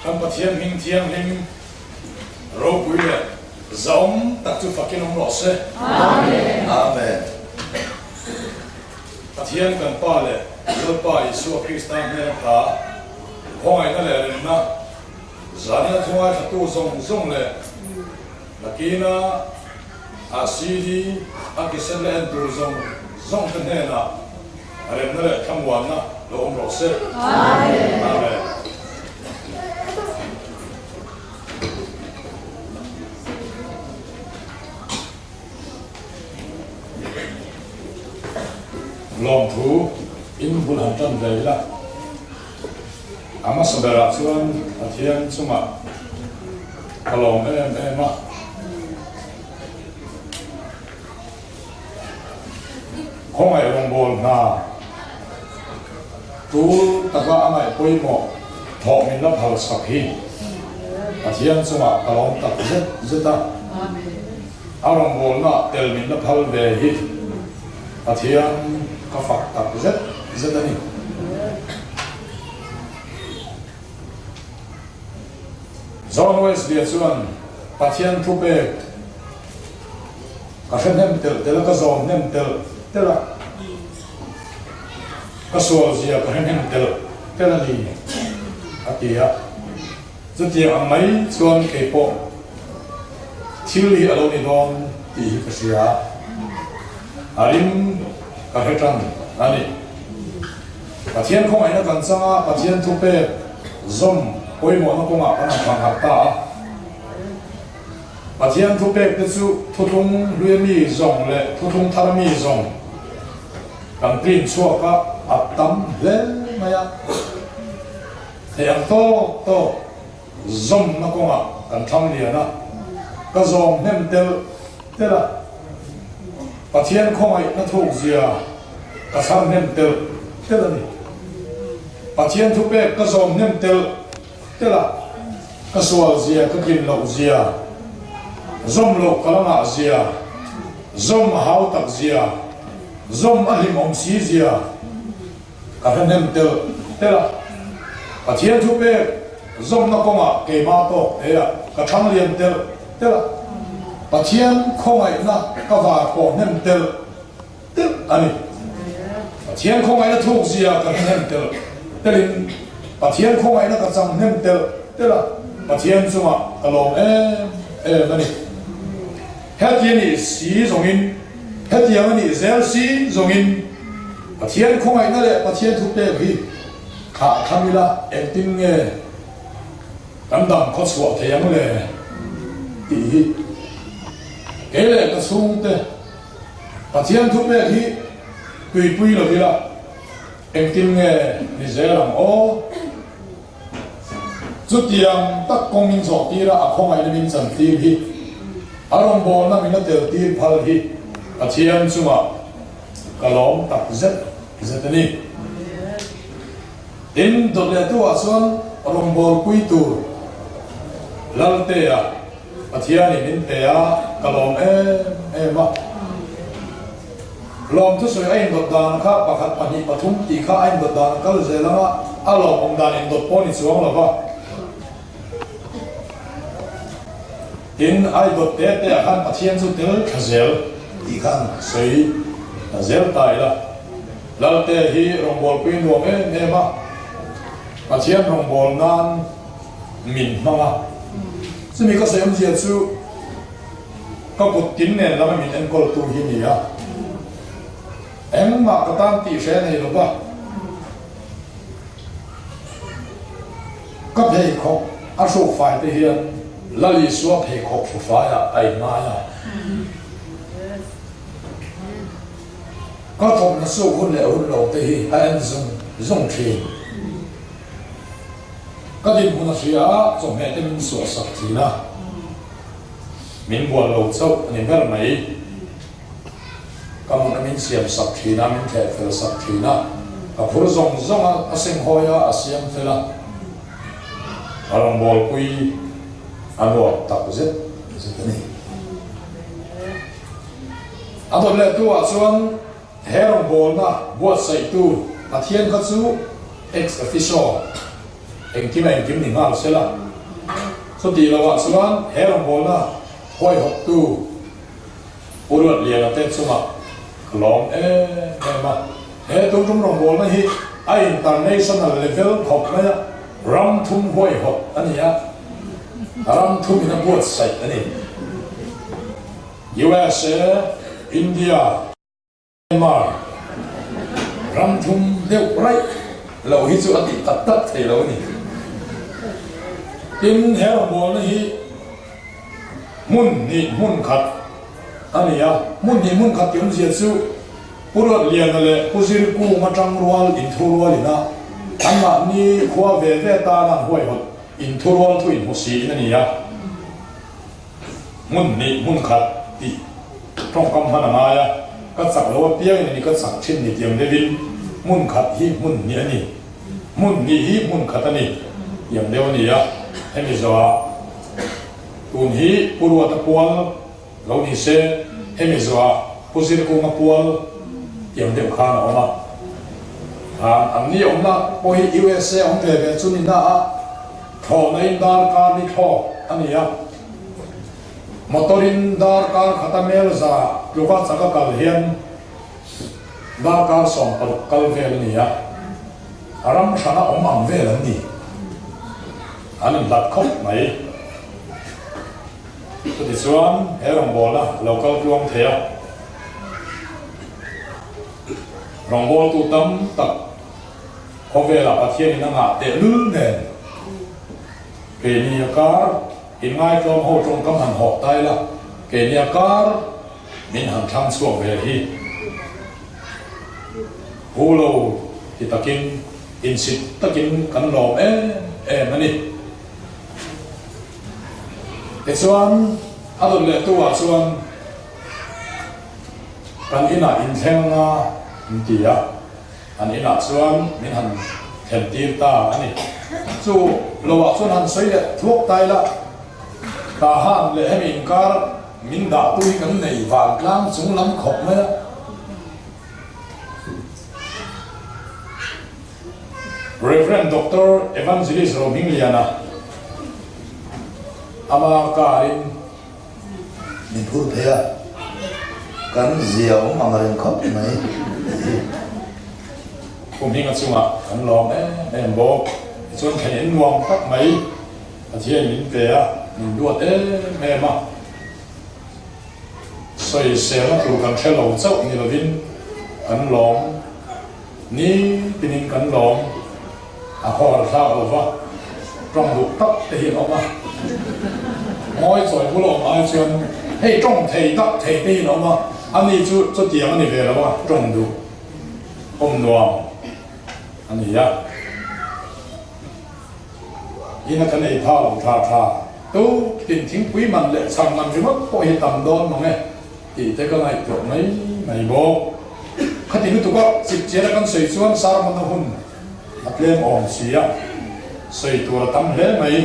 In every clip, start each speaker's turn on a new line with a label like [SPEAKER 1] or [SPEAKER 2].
[SPEAKER 1] Kan Pathian hming thianghlim ropui leh zahawm tak chu fakin awm rawh se.
[SPEAKER 2] Amen.
[SPEAKER 1] Amen. Pathian kan Pa leh Lalpa Isua Krista hnen atha khawngaihna leh remna zanina thu ngaithlatu zawng zawng leh nakina a CD a kisen leh en tur zawng zawng te hnenah Remna leh thlamuanna lo awm rawh se.
[SPEAKER 2] Amen.
[SPEAKER 1] Amen. Lawmthu in bul han tan ve ila. A hmasa berah chuan Pathian chungah ka lawm em em a. Khawngaih rawngbâwl hna tul taka a ngaih pawimawh thawh min la phal sak hi Pathian chungah ka lawm tak zet zet a. A rawngbâwlnaah tel min la phal ve hi Pathian ka fak tak zet zet a ni. John Wesley-a chuan Pathian thupek ka hre hnem telh telh a, ka zawm hnem telh telh a, ka sual zia ka hre hnem telh telh a ni, a ti a. Chutiang ang mai chuan kei pawh thil hi a lo ni dawn tih hi ka hria a, a rim ka hre tan a ni. Pathian khawngaihna kan chang a, Pathian thupek zawm pawimawhna kawngah kan han thang harh ta a. Pathian thupek te chu thuthlung hlui mi zawng leh thuthlung thar mi zawng kan print chhuak a, a tam hle mai a. Thei ang tawk tawk zawmna kawngah kan thlang lian a, ka zawm hnem telh telh a. Pathian khawngaihna thuk zia ka thar hnem telh telh a ni. Pathian thupek ka zawm hnem telh telh a, ka sual zia, ka tlin loh zia, zawm loh ka la ngah zia, zawm a hau tak zia, zawm a hlimawm si zia ka hre hnem telh telh a. Pathian thupek zawmna kawngah keimah tawk te ah ka thlang lian telh telh a, Pathian khawngaihna ka var pawh hnem telh telh a ni. Pathian khawngaihna thuk zia ka hre hnem telh telhin Pathian khawngaihna ka chang hnem telh telh a, Pathian chungah ka lawm em em a ni. Heti a nih si zawngin, hetiang a nih zel si zawngin Pathian khawngaihna leh Pathian thupek hi thlah tham ila engtin nge Kan dam khaw chhuah thei ang le tih hi kei leh ka chhungte Pathian thupek hi tuipui lo ila engtin nge ni zel ang aw? Chutiang tak kawng min zawh tir a, a khawngaihna min chan tir hi, a rawngbawlna min a tel tir phal hi Pathian chungah ka lawm tak zet zet a ni. Tin, dawtlehtu-ah chuan rawngbawlpui tur Laltea Pathianin min pe a, ka lawm em em a. Lawm thusawi a indawt dan kha pakhat, pahnih, pathum tih kha a indawt dan a kal zel ang a, a lawmawm dan indawt pawh ni chuang lo va. Tin, a indawt te te ah khan Pathian chu tel thla zel tih khan sawi ta zel ta ila. Lalte hi rawngbawlpui nuam em em a, Pathian rawngbâwl nan min hmang a. Chumi ka sawi awmzia chu ka kut tin nen lama min enkawltu hi ni a, engmah ka tan tih hre nei lo va, ka pheikhawk a hrukfai te hian Lal Isua pheikhawk hrufaiah a inngai a. Ka thawmhnaw suk hun leh hun lo te hi a en zung zung thin. Ka dinhmun a hria a, chawhmeh te min suah sak thin a, min bual lo chauh a ni ber mai. Ka hmun a min siam sak thin a, min thleh fel sak thin a, ka phur zawng zawng a, a senghawi a, a siam fel a, a rawngbawlpui a nuam tak zet zet a ni. A dawt leh tu ah chuan he rawngbawlna buatsaihtu Pathian kha chu ex officio. Engkim a engkim ni nghal sela. Chutih lohah chuan he rawngbawlna huaihawptu Pu Ruatliana te chungah ka lawm em em a. He tuntum rawngbawlna hi a international level khawp mai a, ram thum huaihawt a ni a, ram thumin a buatsaih a ni. USA, India, Myanmar ram thum deuh raih lo hi chu a tih tak tak thei lo a ni. Tin, he rawngbawlna hi hmun hnih hmun khat a ni a, hmun hnih hmun khat tih awmzia chu Pu Ruatliana leh Pu Zirkung atang rual inthurual ina anmahni khua ve ve tan an huaihawt inthurual thu inhmu siin a ni a. Hmun hnih hmun khat tih tawngkam hman a ngai a, ka chak lo apiangin a ni ka chak thin ni tiang deuhin hmun khat hi hmun hnih a ni, hmun hnih hi hmun khat a ni tiang deuh a ni a, hemi zawhah tun hi Pu Ruata pual lo ni se, hemi zawhah Pu Zirkunga pual tiang deuh khan a awm a, khan an ni awmna pawh hi USA awm ve ve chu ni na a. Thlawhna in darkar ni thlawk a ni a, motor in darkar khata mel za tluka chaka kal hian darkar 16 kal vel a ni a, a ram hrana awm ang vel an ni. An inhlat khawp mai. Chutichuan he rawngbawlna lo kal tluang thei a, rawngbawltu tam tak, Khawvelah Pathianin a ngah tehlul nen keini a kar inngaitluam ho tawngkam han hawk ta ila, keini a kar min han thlang chhuak ve hi hu lo ti takin insit takin kan lawm em em a ni. Tichuan a dawt leh tu ah chuan kan inah inthleng anga an ti a. An inah chuan min han thlen tir ta a ni. Chu loah chuan han sawi leh thuak ta ila, Tahan leh hemi inkar min dah tu hi kan nei vantlang chung lam khawp mai a. Rev. Doctor Evangelist Rohmingliana ama karin
[SPEAKER 3] Min phur phei a, kan zia awm ang reng khawp mai.
[SPEAKER 1] Kum hinga chungah kan lawm em em bawk. Tichuan thlen in nuam tak mai Pathian min pe a, min duat em em a. Sawiselna tur kan hre lo chauh ni lovin kan lawm ni tinin kan lawm. A hawn thlak lo va, tawng duh tak te hi an awm a. Ngawi chawi bul awm ai chuan hei tawng thei tak thei te hi an awm a, ani chu chutiang a ni ve lo a, tawng duh awm nuam a ni a. Ina kan ei pha lo tha tha tu tin thingpui man leh chhang man ringawt pawh hi tam dawn mang e tih te ka ngaihtuah mai mai bawk. Khati lutuk a chipchiar a kan sawi chuan sermon a hun A tlem awm si a, sawi tur a tam hle mai.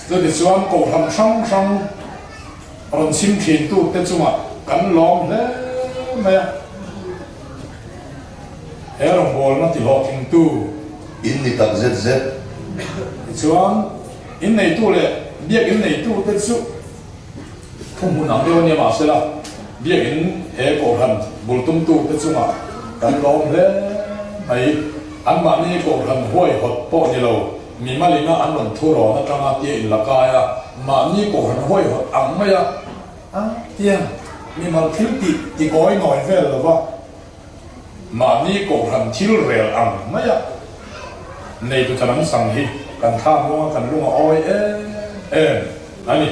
[SPEAKER 1] Chutichuan kohhran hrang hrang rawn chhim thin tute chungah kan lawm hle mai a. He rawngbawlna tihlawhtlingtu.
[SPEAKER 3] In ni tak zet zet.
[SPEAKER 1] Tichuan, inneitu leh biak inneitute chu. Thuhmun ang deuh a nia mahsela biakinn he kohhran bul tumtute chungah kan lawm hle mai. Anmahni kohhran huaihawt pawh ni lo, mimalina an rawn thu rawn atanga tia inla kai a, mahni kohhran huaihawt ang maia a tia mimal thil tih tikawi nawi vel lova mahni kohhran thil rel ang maia neitu chan an sang hi kan thla muanga kan lung a awi em em a ni.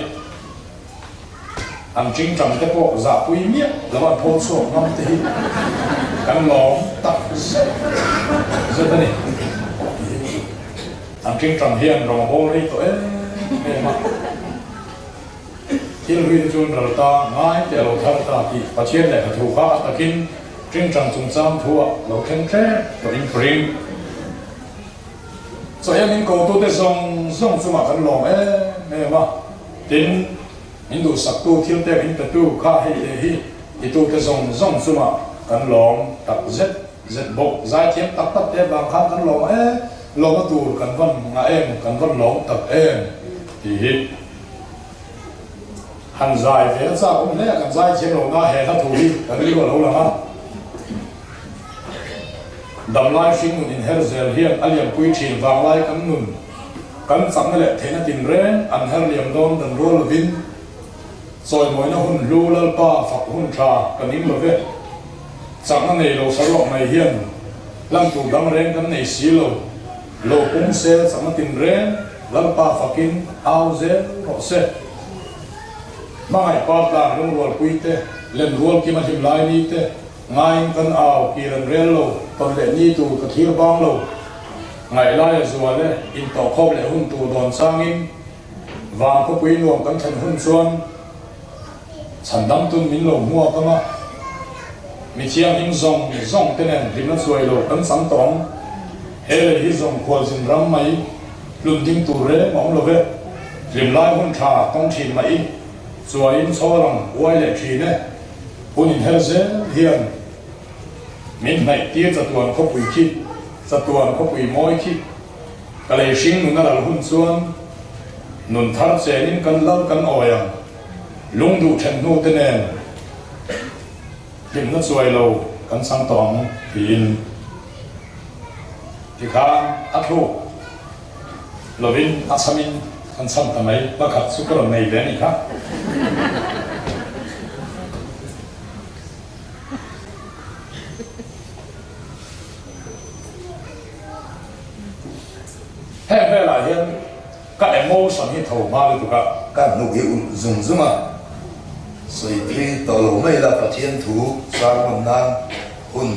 [SPEAKER 1] An tingtang te pawh zahpui miah lo an phaw chhuak ngam te hi kan lawm tak zet zet a ni. An tingtang hian rawng a bawl rei tawh em em a, thil hlui te chu an ral ta ngai teh a lo thar ta tih Pathian lehkha thu kha a takin tingtang chungchang thu ah lo thleng tlek tawhin ka ring. Chaw hian min kotute zawng zawng chungah kan lawm em em a, tin, min duhsaktu thil pek min petu kha hei leh hi titute zawng zawng chungah kan lawm tak zet zet bawk. Zaithiam tak tak te vang khan kan lawm em. Lawmna tur kan van ngah em, kan van lawm tak em tih hi han zai ve a chak awm hle a, kan zai thiam lo na he hla thu hi ka rilru a lo lang a. Damlai hring nun inher zel hian a liampui thin vanglai kan nun kan chakna leh theihna tinreng an her liam dawn dan rual lovin Chawimawina hun hlu Lalpa fak hun tha ka ning lo ve. Chakna nei lo saruak mai hian hlan tur dang reng kan nei si lo. Lo pung se chakna tin reng Lalpa fakin au zel rawh se. Hmangaih pa tlang lungrualpui te, lenrual kim a hlim lai ni te, ngaiin kan au kir an rel lo, tawn leh ni tur ka thlir bang lo. Ngaih lai a zual e, intawhkhawp leh hun tur dawn changin Vang khawpui nuam kan thlen hun chuan chhandam tun min lo hmuak ang a, mi thianghlim zawng zawng te nen hlimna chuai lo kan chang tawh ang. He lei hi zawng khualzin ram mai hlun ding tur reng a awm lo ve. Hlim lai hun tha tawng thin mah i chuaiin chhawl ang uai leh thin e. Hun inher zel hian min hnaih tir chatuan khawpui khi, chatuan khawpui mawi khi. Ka lei hring nun a ral hun chuan nun thar chenin kan lal kan awi ang, lung duh then hnu te nen hlimna chuai lo kan chang tawh ang tiin tikhan a thluk lovin a chhamin kan chham ta mai, pakhat chu ka rawn nei ve a nih kha. Heng velah hian ka emotion hi tho hma lutuk a.
[SPEAKER 3] Ka hnuk hi ulh zung zung a, sawi thui tawh lo mai la Pathian thu sermon nan hun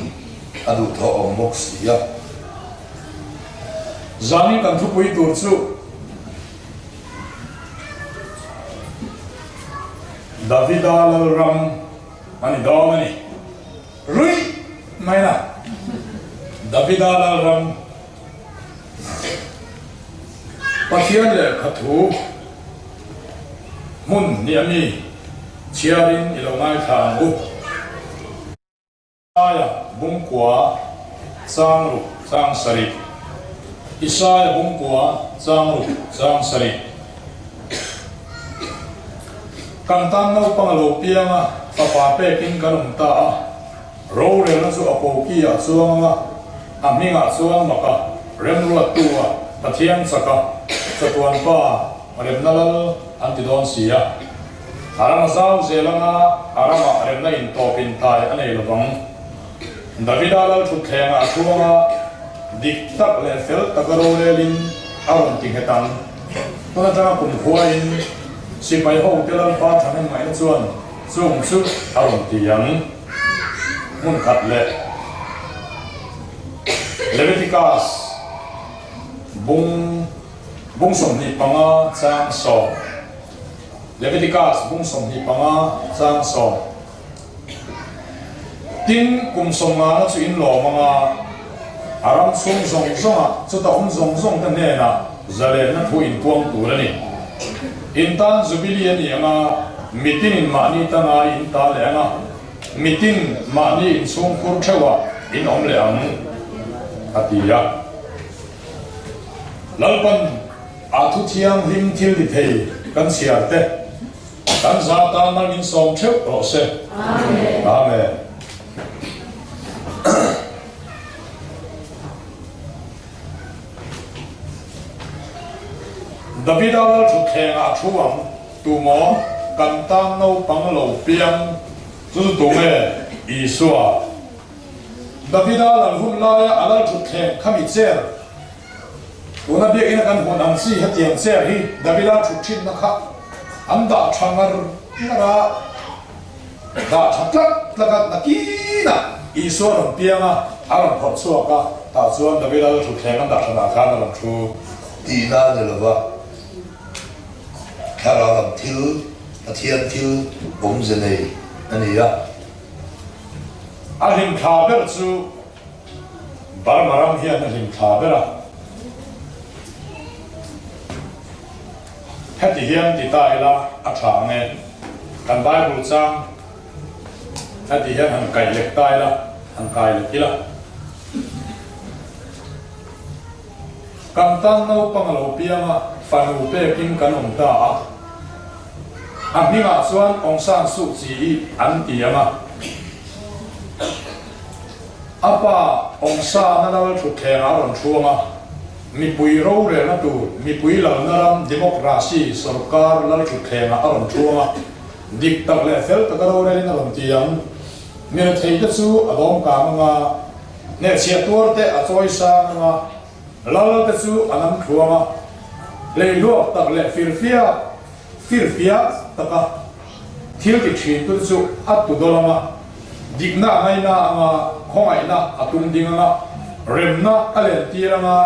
[SPEAKER 3] a duh thawh awm bawk si a.
[SPEAKER 1] Zanin kan thupui tur chu Davida Lalram a ni dawn a ni. Ruih mai na Davida Lalram Pathian lehkha thu hmun ni a mi chhiarin i lo ngaithla ang u. Isaia bungkua chang ruk chang sarih Isaia bungkua chang ruk chang sarih Kan tan naupang a lo piang a, fapa pekin kan awm ta a. Rorelna chu a koki ah chuang anga, a hmingah chuan mak a, remruattu a, Pathian chak a, chatuan pa, remna lal an ti dawn si a. A ram a zau zel anga, a ramah remna intawp intai a nei lovang. Davida lal thutthlengah a thu anga, dik tak leh fel taka rorelin a rawn ti nghet ang. Tun atanga kum khuain sipai hote Lalpa thahnem ngaihna chuan chung chu a rawn ti ang. Hmun khat leh Leviticus bung bung 25 chang sawm Leviticus bung 25 chang sawm. Tin, kum sawmngana chu in lawm anga a ram chhung zawng zawngah chuta awm zawng zawng te hnenah zalenna thu in puang tur a ni. In tan Jubilee a ni anga mitin in mahni tanga in ta leh anga mitin mahni in chhungkhur theuhah in awm leh ang, a ti a. Lalpan a thu thianghlim thil ti thei kan chhiar te. Kan za tan mal min sawm theuh rawh se. Amen. Amen. Davida lal thutthleng ah thu ang tu maw kan tan naupang lo piang chu chu tu nge Isua. Davida lal hun laia a lal thutthleng khami chair Tuna biakina kan hun ang chi hetiang chair hi Davida thut thinna kha an dah tha ngar ngar a, dah tha tlak tlak a, nakinah Isua rawn piang a, a rawn phawrh chhuak a, tah chuan Davida chu thutthleng an dah thatah khan a rawn thu.
[SPEAKER 3] Tihna a ni lova, thlarau lam thil, Pathian thil awmze nei a ni a.
[SPEAKER 1] A hlimthla ber chu Burma ram hian a hlim thla ber a, heti hian ti ta ila a tha ang e, kan Bible chang heti hian han kaih lek ta ila, han kai lek ila. Kan tan naupang a lo piang a, fanu pekin kan awm ta a. A hmingah chuan Aung San Suu Kyi an ti ang a. A pa Aung San-a lal thutthlengah a rawn thuang a, mipui rorelna tur mipui lalna ram democracy sorkar lal thutthlengah a rawn thuang a, dik tak leh fel taka rorelin a rawn ti ang. Mirethei te chu a dawm kang ang a, hnehchhiah tuar te a chawi sang ang a, Lal te chu an an thluang a, hleihluak tak leh firfiak firfiak taka thil ti thin tu te chu a tu dawl ang a, dikna a ngaina ang a, khawngaihna a tum ding ang a, remna a len tir ang a,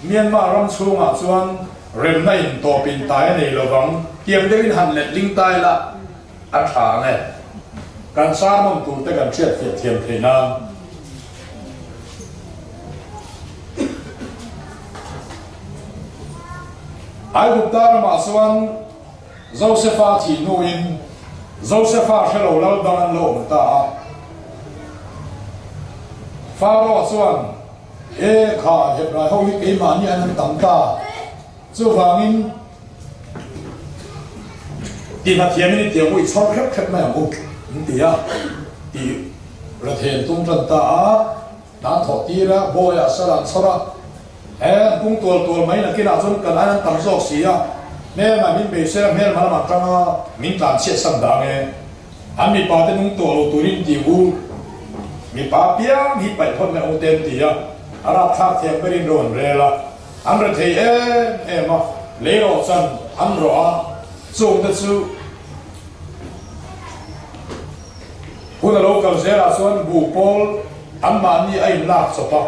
[SPEAKER 1] Myanmar ram chhungah chuan remna in tawp in tai a nei lovang. Tiang deuhin han let ling ta ila a tha ang e. Kan sermon tur te kan hriatfiah thiam theih nan. Aigupta ramah chuan Josefa thih hnuin Josefa hre lo lal dang an lo awm ta a. Faraoh chuan, E kha, Hebrai ho hi keimahni an an tam ta. Chuvangin, tihna thiamin i tiang u, i chhawr hrep hrep mai ang u, an ti a, tih Rathen tum tan ta a, hna thawh tir a, bawiah sal an chhawr a, he an pung tual tual mai nakinah chuan kan aiin an tam zawk si a, hmelma min beisei a, hmelma lamah tanga min tlan chhiat san dah ang e, an mipa te nung tawh lo turin ti u, mipa piang hi paih phawt mai ang u te an ti a, a rapthlak thiam berin ro an rel a. An rethei em em a, lei rawh chan an rawh a, chungte chu hun a lo kal zelah chuan buh pawl anmahni a inlak chawp a,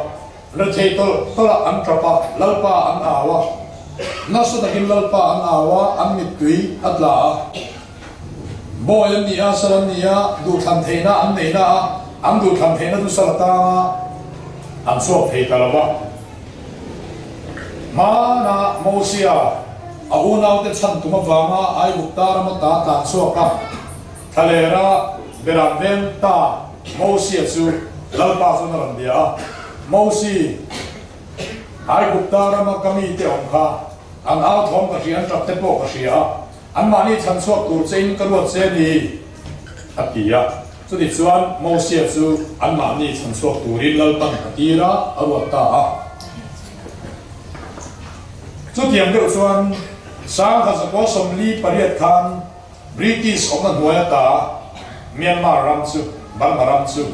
[SPEAKER 1] rethei tawlh tawlh a an tap a, Lalpa an au a, nasa takin Lalpa an au a, an mittui a tla a, bawi an ni a, sal an ni a, duhthlan theihna an nei na a, an duhthlan theihna chu sal atanga an chhuak thei ta lo va. Hmana Mosia a unaute chhan tum avanga Aigupta rama ta tlan chhuak a, thlalera beram veng ta Mosia chu Lalpa chuan a rawn bia a, Mosi, Aigupta rama ka mite awm kha an au thawm ka hria, an tap te pawh ka hria a, Anmahni chhan chhuak tur chein ka ruat che ni, a ti a. Chutih chuan Mosia chu anmahni chhan chhuak turin Lalpan a tir a, a ruat ta a. Chutiang deuh chuan 1948 khan British awmna hnuai ata Myanmar ram chu, Burma ram chu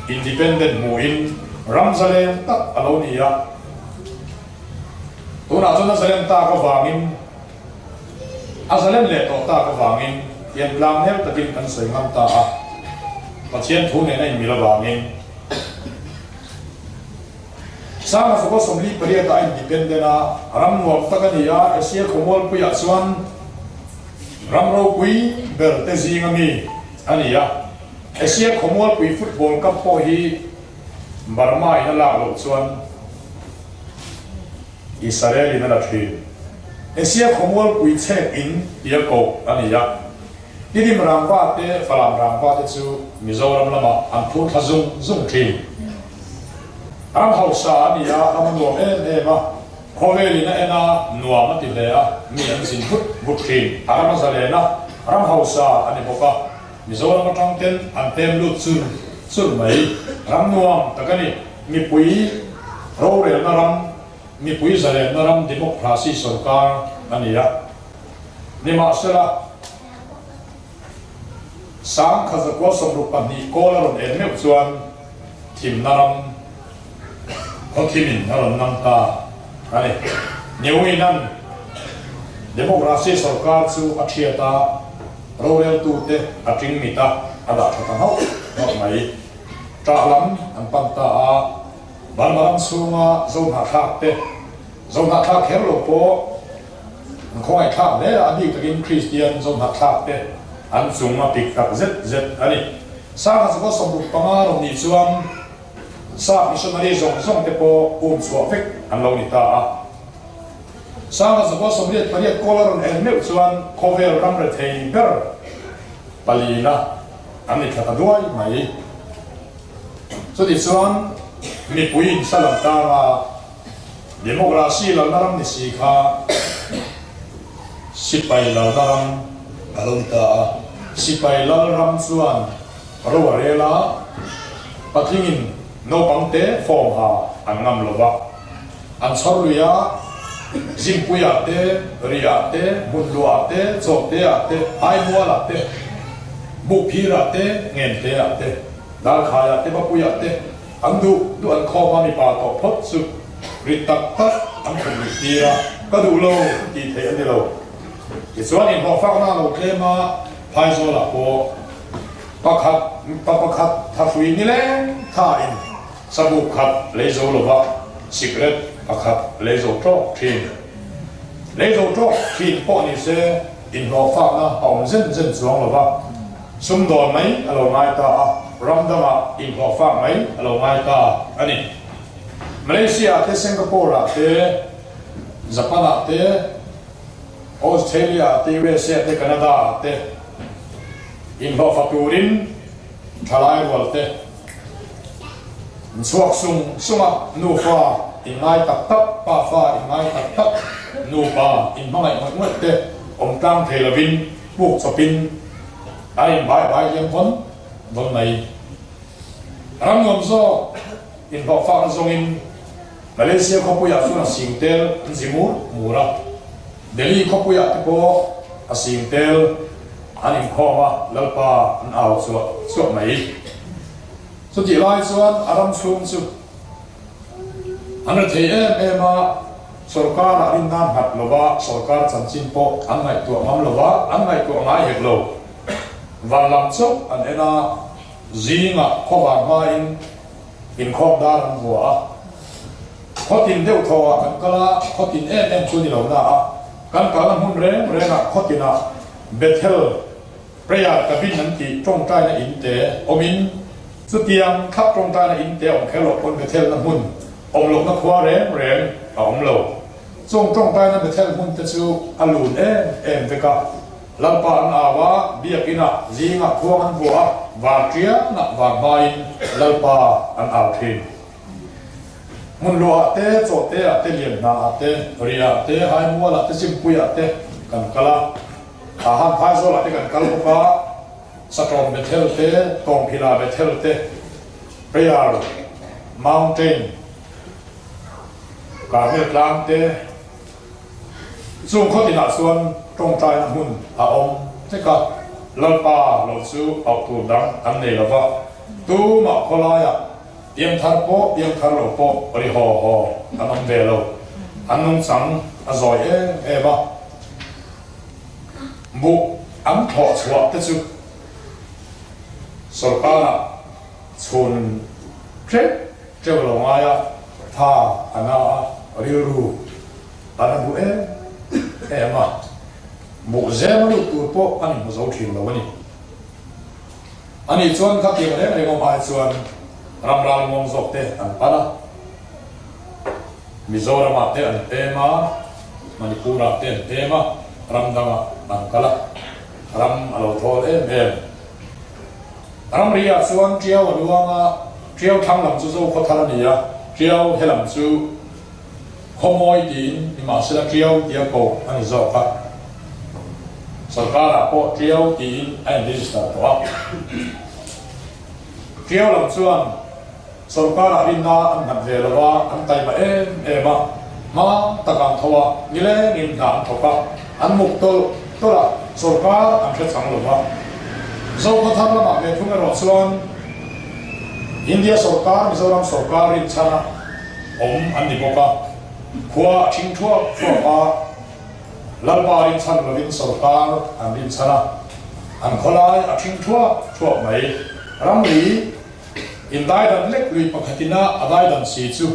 [SPEAKER 1] independent hmuhin ram zalen tak a lo ni a. Tunah chuan a zalen tak avangin, A zalen leh tawh tak avangin hian tlang hmel takin kan sawi ngam ta a, Pathian thu nena inmil avangin. Sanga Fakaw 48 ah a independent a, ram nuam tak a ni a, Asia khawmualpuiah chuan ram ropui ber te zinga mi a ni a, Asia khawmualpui football cup pawh hi Burma in a lak loh chuan Israel in a la thin. Asia khawmualpui chhek in tia koh a ni a. Tidim rangva te Falam rangva te chu Mizoram lamah an phur thla zung zung thin. Ram hausa a ni a, ram a nuam em em a, khawvel in a en a, nuam a ti hle a, mi an zin vut vut thin. A ram a zalen a, ram hausa a ni bawk a, Mizoram atang ten an pem lut chur chur mai. Ram nuam tak a ni. Mipui rorelna ram, mipui zalenna ram democracy sorkar a ni a. Nimahsela, 1962 kawl a rawn en meuh chuan thimna ram khawthimin a rawn nam ta a ni. Newin-a'n democracy sorkar chu a thiat a, roreltute a ting mit a, a dah tha ta nghauh nghauh mai. Ṭah lam an pan ta a, Burma ram chhunga Zohnahthlak te, Zohnahthlak kher lo pawh an khawngaihthlak hle a, a bik takin Kristian Zohnahthlak te an chung a pik tak zet zet a ni. 1965 rawn nih chuan Sap missionary zawng zawng te pawh um chhuah vek an lo ni ta a. 1988 kawl a rawn en meuh chuan khawvel ram rethei ber palina An ni thla ta duai mai. Chutichuan mipui in salam tang a. Democracy lalna ram ni si kha sipai lalna ram
[SPEAKER 3] a lo ni ta a.
[SPEAKER 1] Sipai lal ram chuan ro a rel a, patlingin naupang te form ha an ngam lo va, an chhawr lui a, Zingpuiah te, Riah te, Hmunluah te, Chawkteah te, Aimualah te, Bukphirah te, Ngenteah te, Darkhaiah te, Mapuiah te, An duh duh an khawm a mipa tawh phawt chu rit tak tak an khum rih tir a, ka duh lo tih theih a ni lo. Tichuan inhlawhfakna a lo tlem a, Phaizawlah pawh pakhat pa pakhat thahrui nileng thain sabuk khat lei zo lova sikret pakhat lei zo tawk thin. Lei zo tawk thin pawh ni se inhlawhfakna a awm zen zen chuang lova. Sumdawn mai a lo ngai ta a, ram dangah inhlawhfak mai a lo ngai ta a ni. Malaysia-ah te, Singapore-ah te, Japan-ah te, Australia-ah te, USA-ah te, Canada-ah te inhlawhfa turin thalai rual te an chhuak sung sung a, nufa inngai tak tak, pafa inngai tak tak, nupa inhmangaih ngawih ngawih te awm tlang thei lovin puk chawpin A inbai bai hian vawn vawn mai. Ram nuam zawk inhlawhfakna zawngin Malaysia khawpuiah chuan a sing tel an zi mur mur a, Delhi khawpuiah te pawh a sing tel an inkhawm a, Lalpa an au chuah chuah mai. Chutih lai chuan a ram chhung chu An ra thei em em a, sorkar-ah rinna nghat lova sorkar chanchin pawh an ngaihtuah ngam lova, an ngaihtuah ngai hek lo. Van lam chauh an en a, zingah khawvar hmain inkhawm dar an vua a. Khawtin deuh thawhah kan kal a, khawtin em em chu ni lo na a, kan kalna hmun reng rengah khawtinah Bethel, Prayer cabin an tih tawngtaina in te awmin chutiang thlap tawngtaina in te awm kher loh pawn Bethel-na hmun awm lohna khua reng reng a awm lo. Chung tawngtaina Bethel hmun te chu a lun em em vek a, Lalpa an au a, biakinah zingah khuang an vuah a, varṭianah var hmain Lalpa an au ṭhin. Hmun luahah te, chawhte-ah te, lianhnaah te, riah te, haimualah te, chimpuiah te kan kal a. Thahan Phaizawlah te kan kal bawk a, Satawm Bethel te, Tawngphila Bethel te, Prayer Mountain, Karmel tlang te, chung khaw tinah chuan tawngtaina hmun a awm vek a, Lalpa lo chu auh tur dang an nei lo va, tumah khawlaiah piangthar pawh piangthar lo pawh ri haw haw an awm ve lo, an nungchang a zawi em em a. Buh an thlawh chhuah te chu sorkarah chhun ṭeuh ṭeuh lo ngai a, tha a na a, rilru a na duh em em a, buh zema lut tur pawh an inhmu zo ṭhin lo a ni. Ani chuan khatiang reng reng awm ai chuan ram ralmuang zawk te an pan a. Mizoramah te an pem a, Manipurah te an pem a, ram dangah an kal a, ram a lo thawl em em. Ramri-ah chuan Tiau a luang a, Tiau thlang lam chu Zokhaw thar a ni a, Tiau he lam chu Khawmawi tiin nimahsela Tiau tia koh a ni zawk a, sorkarah pawh Tiau tiin a in-register tawh a. Tiau lam chuan Sorkarah rinna an nghat ve lo a, an taima em em a, hma tak an tho a, nilengin hna an thawk a, an muk tawlh tawlh a, sorkar an hre chang lo va. Zokhawthar lamah ve thung erawh chuan India sorkar, Mizoram sorkar rinchhana awm an ni bawk a, khua a thing thuak thuak a, Lalpa rinchhan lovin sorkar an rinchhan a, an khawlai a thing thuak thuak mai. Ramri. Indaidan lek lui pakhatin a a daidan si chu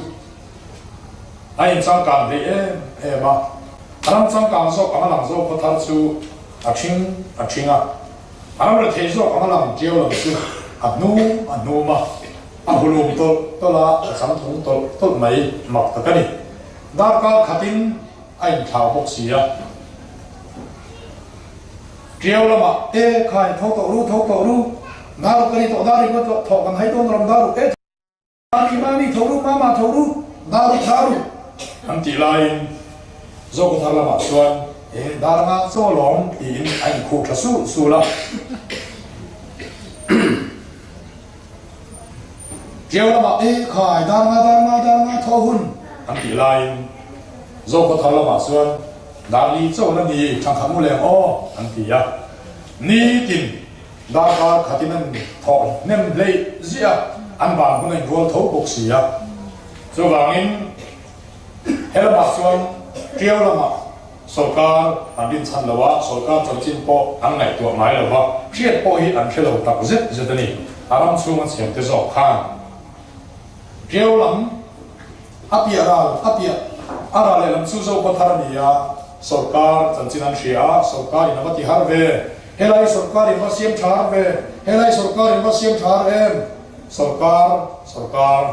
[SPEAKER 1] a inchangkang hlei em em a, a ram changkang zawk anga lang zawk khaw thar chu a ṭhing a ṭhing a, a ram rethei zawk anga lang ṭiau lam chu a hnum a hnum a, a hulum tawlh tawlh a, a changtlung tawlh tawlh mai mak tak a ni. Darkar khatin a inthlau bawk si a. Ṭiau lamah, E khai, tho tawh ru, tho tawh ru, dar ka ni tawh, dar ringawt tawh, thawh kan hai dawn rawm dar ru, e mami, mami, tho ru, mama, tho ru, dar ru, dar ru. an tih laiin Zokhawthar lamah chuan e dar nga chaw lawm tiin a inkhuh tha sul sul a. Ṭiau lamah e khai dar nga dar nga dar nga thaw hun an tih laiin Zokhawthar lamah chuan dar li chaw la ni thangkhat mu leng aw an ti a. Nitin darkar khatin an thawh hnem hleih ziah a, an van hun a inrual tho bawk si a. Chuvangin he lamah chuan Ṭiau lamah Sawrkar an rinchhan lo a, sawrkar chanchin pawh an ngaihtuah ngai lo va, hriat pawh hi an hre lo tak zet zet a ni. A ram chhunga chhemte zawk khan Ṭiau lam a piah ral a piah a ral lehlam chu Zopa thar a ni a, sawrkar chanchin an hria a, sawrkar in a va ti har ve, helai sawrkar in va siam tha har ve, helai sawrkar in va siam tha har em, sawrkar, sawrkar,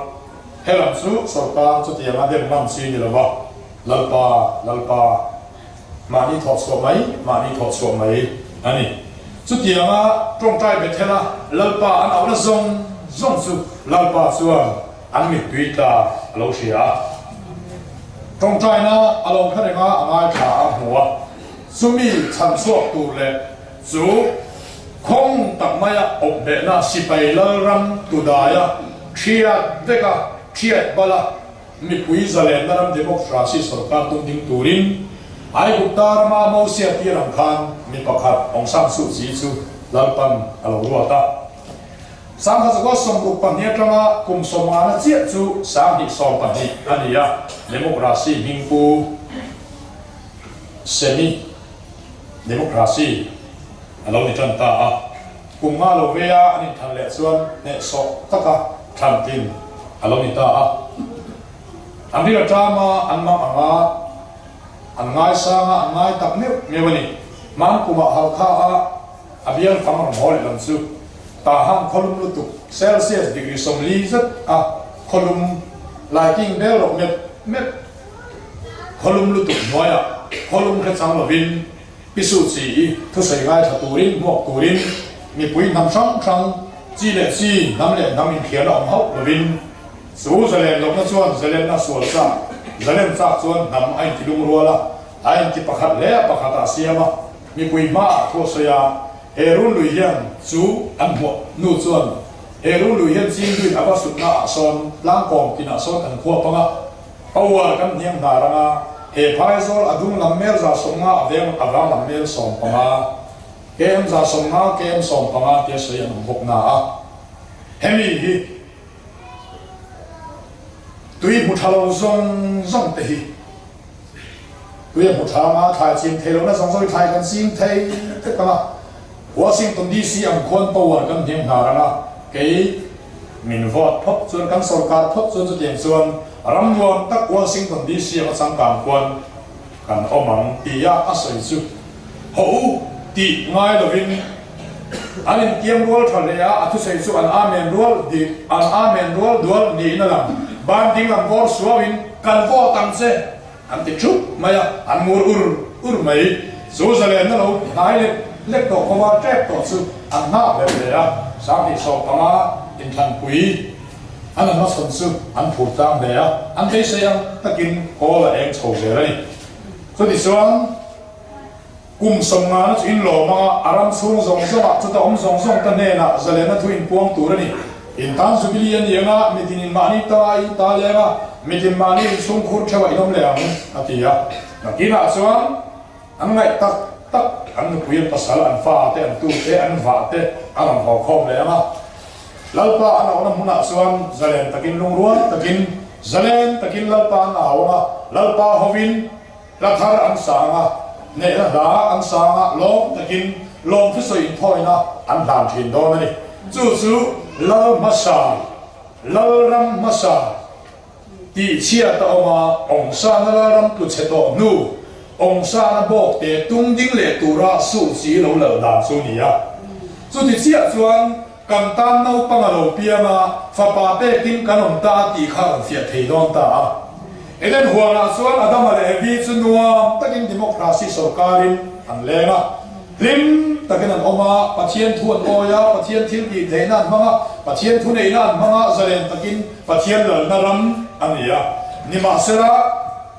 [SPEAKER 1] helam chu sawrkar chutianga dem ngam chi ni lo va. Lalpa, Lalpa, mahni thawh chhuah mai, mahni thawh chhuah mai a ni. Chutianga tawngtai Bethela Lalpa an auhna zawng zawng chu Lalpa chuan an mittui tla a lo hria a. Tawngtaina a lo hre reng a, a ngaithla a hmu a. Chumi chhan chhuak tur leh chu khawng tak maia awpbehna sipai Lalram tudaia thiat veka thiat bala Mipui zalenna ram democracy sorkar tum ding turin Aigupta rama Mosia tir ang khan mi pakhat Aung San Suu Kyi chu Lalpan a lo ruat a. Sangkhat 64 atanga kum sawmngana chiah chu 2012 a ni a, democracy hmingpu semi democracy a lo ni tan ta a. Kum nga lo veia an inthan leh chuan hnehsawh taka thlan tlin a lo ni ta a. An ri aṭam a, an mang ang a, an ngaisang a, an ngai tak meuh meuh a ni. Hman kumah Halkha a a bial fang rawn haw leh lam chu Tahan khawlum lutuk Celsius degree 40 zet a khawlum laiking bel rawh mep mep khawlum lutuk hnuaiah khawlum hre chang lovin Pi Suu Kyi i thusawi ngaithla turin, hmuak turin mipui hnam hrang hrang, chi leh chi, hnam leh hnam inhrialna awm hauh lovin chu zalen lohna chuan zalenna sual chak, zalen chak chuan hnam a inti lungrual a, a inti pakhat hle a pakhatah a siam a, mipui hmaah thu a sawi a, he runlui hian chu an hmuah hnu chuan he runlui hian Chinduin a va sutna ah sawn tlangkawm tinah sawn kan khua pang a, Power kan hniam hna rang a, he phaizawl a dung lam mel 150 a veng a vang lam mel 15, km 150, km 15 tia sawi an awm bawk na a, hemi hi tui hmu tha lo zawng zawng te hi tui a hmu tha anga thlai chim thei lohna zawng zawng hi thlai kan ching thei vek ang a, Washington DC ang khuan power kan hniam hna rang a, kei Min vote phawt chuan kan sorkar phawt chuan chutiang chuan ram nuam tak Washington DC anga changkang khuan kan awm ang tia a sawi chu haw u tih ngai lovin an intiam rual tha hle a, a thusawi chu an amen rual dik an amen rual dual niin a lang. Ban ding lam vawr suauin kan vote ang che An ti thup mai a, an ngur ur ur mai. Chu zalenna lo hnai lek lek tawh khawva tep tawh chu an nghah ber hle a, 2015 inthlanpui an an hmachhawn chu an phur tlang hle a, an beisei ang takin kawl a eng chho zel a ni. Chutichuan. Kum sawmngana chu inlawm anga a ram chhung zawng zawngah chuta awm zawng zawng ta hnenah zalenna thu inpuang tur a ni. Intan Jubilee a ni anga mitin in mahni tanga in ta leng a, mitin mahni inchhung khur theuhah in awm leh ang, a ti a. Nakinah chuan an ngaih tak tak an nupui an pasal, an fa te, an tu te, an vah te a rawn haw khawm leh anga Lalpa an auhna hmunah chuan zalen takin lungrual takin zalen takin Lalpa an au anga Lalpa hovin Hla thar an sang a, hnehna hla an sang a, lawm takin lawm thusawi inthawina an hlan thin dawn a ni. Chu chu Lal hmasa, Lalram hmasa tih chhiat a awm a, awmsana Lalram tlu chhe tawh hnu, awmsana bawk te tung ding leh tura suh chi lo lal dan chu a ni a. Chuti chiah chuan kan tan naupang a lo piang a, fapa pekin kan awm ta a tih kha a rawn fiah thei dawn ta a. Eden huanah chuan Adama leh Evi chu nuam takin democracy sorkarin an leng a, hlim takin an awm a, Pathian thu an awi a, Pathian thil tih theihna an hmang a, Pathian thu neihna an hmang a, zalen takin Pathian lalna ram a ni a. Nimahsela.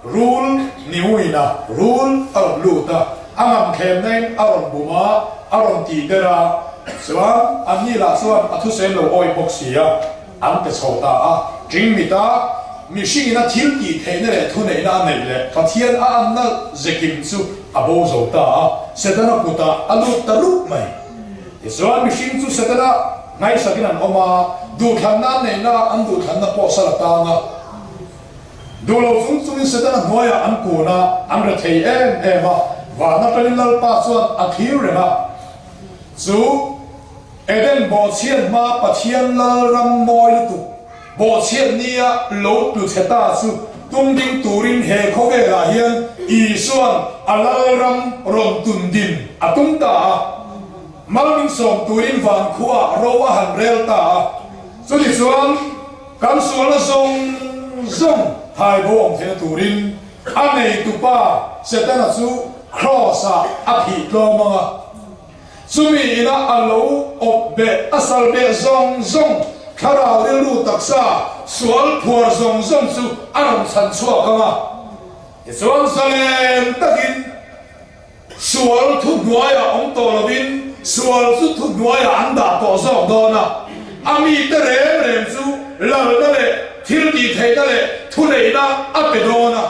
[SPEAKER 1] Rul niuina rul a rawn lut a, a ngamthlemnain a rawn bum a, a rawn tih der a, chuan anni lah chuan a thusel lo awih bawk si a, an pe chho ta a. Ṭingmita mihringin a thil tih theihna leh thuneihna a neih leh Pathian a anna zekim chu a bo zo ta a, Setana kutah a lut ta rup mai. Tichuan mihring chu Setana ngaihsakin an awm a, duhthlanna an neihna an duhthlanna pawh sal a tang a. Duh lo chung chungin Setana hnuaiah an kun a, an rethei em em a, van atangin Lalpa chuan a thlir reng a. Chu Eden bawhchhiat hma Pathian Lal ram mawi lutuk bawhchhiat nia lo tlu chhe ta chu tum ding turin he khawvelah hian Isua'n a Lal ram rawn tun din a tum ta a. Mal min sawm turin van khuaah ro a han rel ta a. Chutichuan. Kan sualna zawng zawng thai bo awm theihna turin a neitupa Setana chu Kraws-ah a phih tlawm ang a. Chumi ina a lo awp beh, a sal beh zawng zawng, thlarau rilru taksa sual phuar zawng zawng chu a rawn chhan chhuak ang a. Tichuan zalen takin. Sual thuhnuaiah awm tawh lovin sual chu thuhnuaiah an dah tawh zawk dawn a, a mite reng reng chu lalna leh thil tihtheihna leh thuneihna a pe dawn a.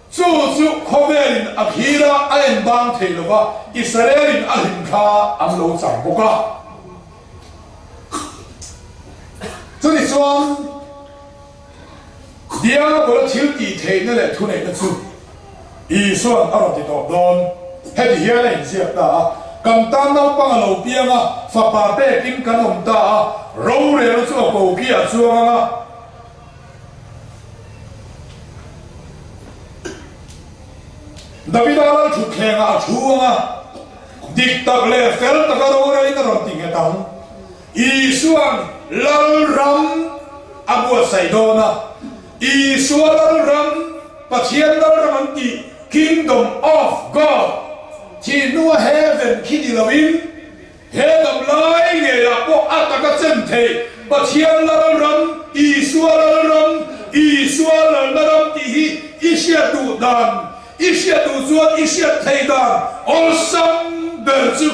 [SPEAKER 1] Chu chu khawvelin a thlir a, a en bang thei lo va, Israelin a hlim kha an lo chang bawk a. Chutichuan. Diabola thil tih theihna leh thuneihna chu Isua'n a rawn ti tawp dawn. Heti hian a inziak ta a, Kan tan naupang a lo piang a, fapa pekin kan awm ta a, rorelna chu a koki a chuang ang a. Davida lal thutthlengah a thu ang a, dik tak leh fel taka rorelin a rawn ti nghet ang. Isua'n Lalram a buatsaih dawn a, Isua Lalram, Pathian Lalram an tih, Kingdom of God, thih hnua heaven khi ni loin, he dam lai ngeiah pawh a taka chen theih Pathian Lalram, Isua Lalram, Isua Lalna ram tih hi i hriat duh dan I hriat duh chuan i hriat theih dan awlsam ber chu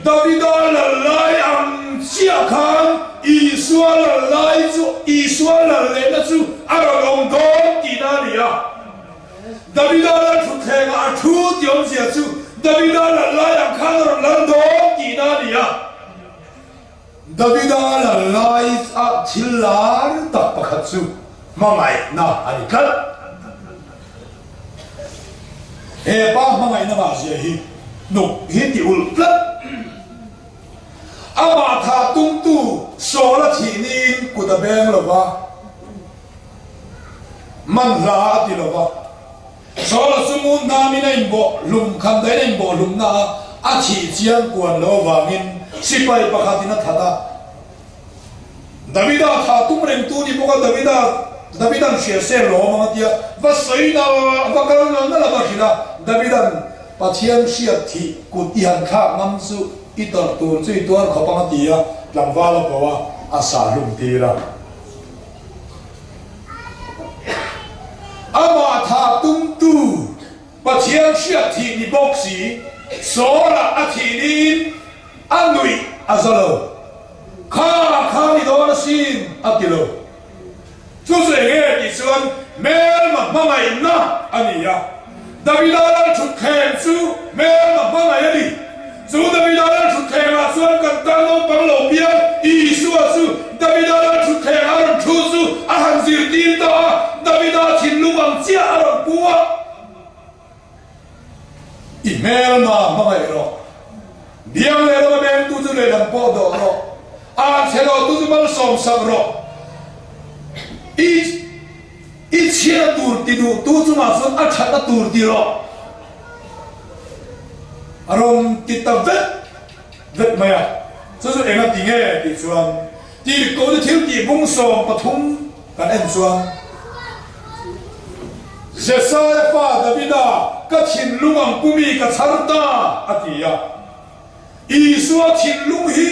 [SPEAKER 1] Davida lal lai ang chiah khan Isua lal lai chu Isua lal lehna chu a rawn awm dawn tihna a ni a. Davida lal thutthlengah a thu tih awmzia chu Davida lal lai ang khan a rawn lal dawn tihna a ni a. Davida lal lai a thil lar tak pakhat chu hmangaihna a ni tlat. He pa hmangaihna ngah zia hi hnuk hi ti ulh tlat. Amah thah tumtu Saul-a thih niin kut a beng lo va, man hla a ti lo va. Saul-a chu ngun hnamin a inbawh hlum, khandaiin a inbawh hlumna a a thih chiang kuan lo avangin sipai pakhatin a that a. Davida thah tum rengtu ni bawk a, Davida, Davidan hria se lawm ang a tia, va sawi na, va kal na na lama hrilh a, Davidan Pathian hriat thih kut i han thlak ngam chu i tawrh tur chu i tuar khawp ang a ti a, tlangval a ko a, a sah hlum tir a. Amah thah tumtu Pathian hriat thih ni bawk si, Saul-ah a thih niin a nuih a za lo. Kha kha ni dawn asin a ti lo. Chu chu eng nge tih chuan hmelma hmangaihna a ni a. Davida lal thutthleng chu hmelma hmangaih a ni. Chu Davida lal thutthlengah chuan kan tan naupang lo piang Isua chu Davida lal thutthleng a rawn thu chu a han zirtir ta a, Davida thinlung ang chiah a rawn pu a. I hmelma hmangaih rawh. Biang lehlam a bengtu chu lehlam pawh dawh rawh. A chhe lo tu chu malsawm sak rawh. I i chhiatna tur ti duh tu chungah chuan a thatna tur ti rawh. A rawn ti ta vek vek mai a. Chu chu enga ti nge tih chuan Tirhkohna thil tih bung 13 kan en chuan Jesaia fa Davida ka thinlung ang pumi ka chhar ta a ti a. Isua thinlung hi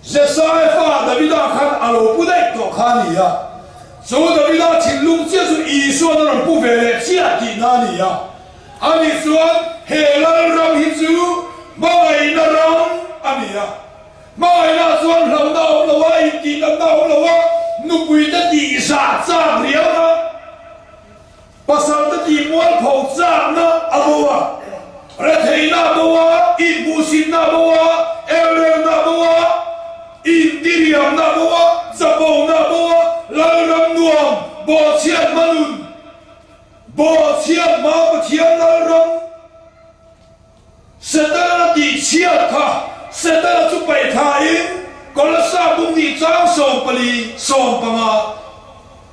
[SPEAKER 1] Jesaia fa Davida khan a lo pu daih tawh kha a ni a. Chu Davida thinlung. thinlung chiah chu Isuan a rawn pu ve leh chiah tihna a ni a. Ani chuan he Lalram hi chu hmangaihna ram a ni a. Hmangaihna chuan hlauhna a awm lo a, intihdanna a awm lo a, nupuite tihzah chak riauna, Pasalte tih mualpho chakna a bo a, retheihna a bo a, inhmuhsitna a bo a, elrelna a bo a, intiriamna a bo a, chapona a bo a, Lalram nuam, bawhchhiat hma nun, bawhchhiat hma Pathian Lalram, Setana tih chhiat kha Setana chu paih thlain Kolasa bung nih chang 14, 15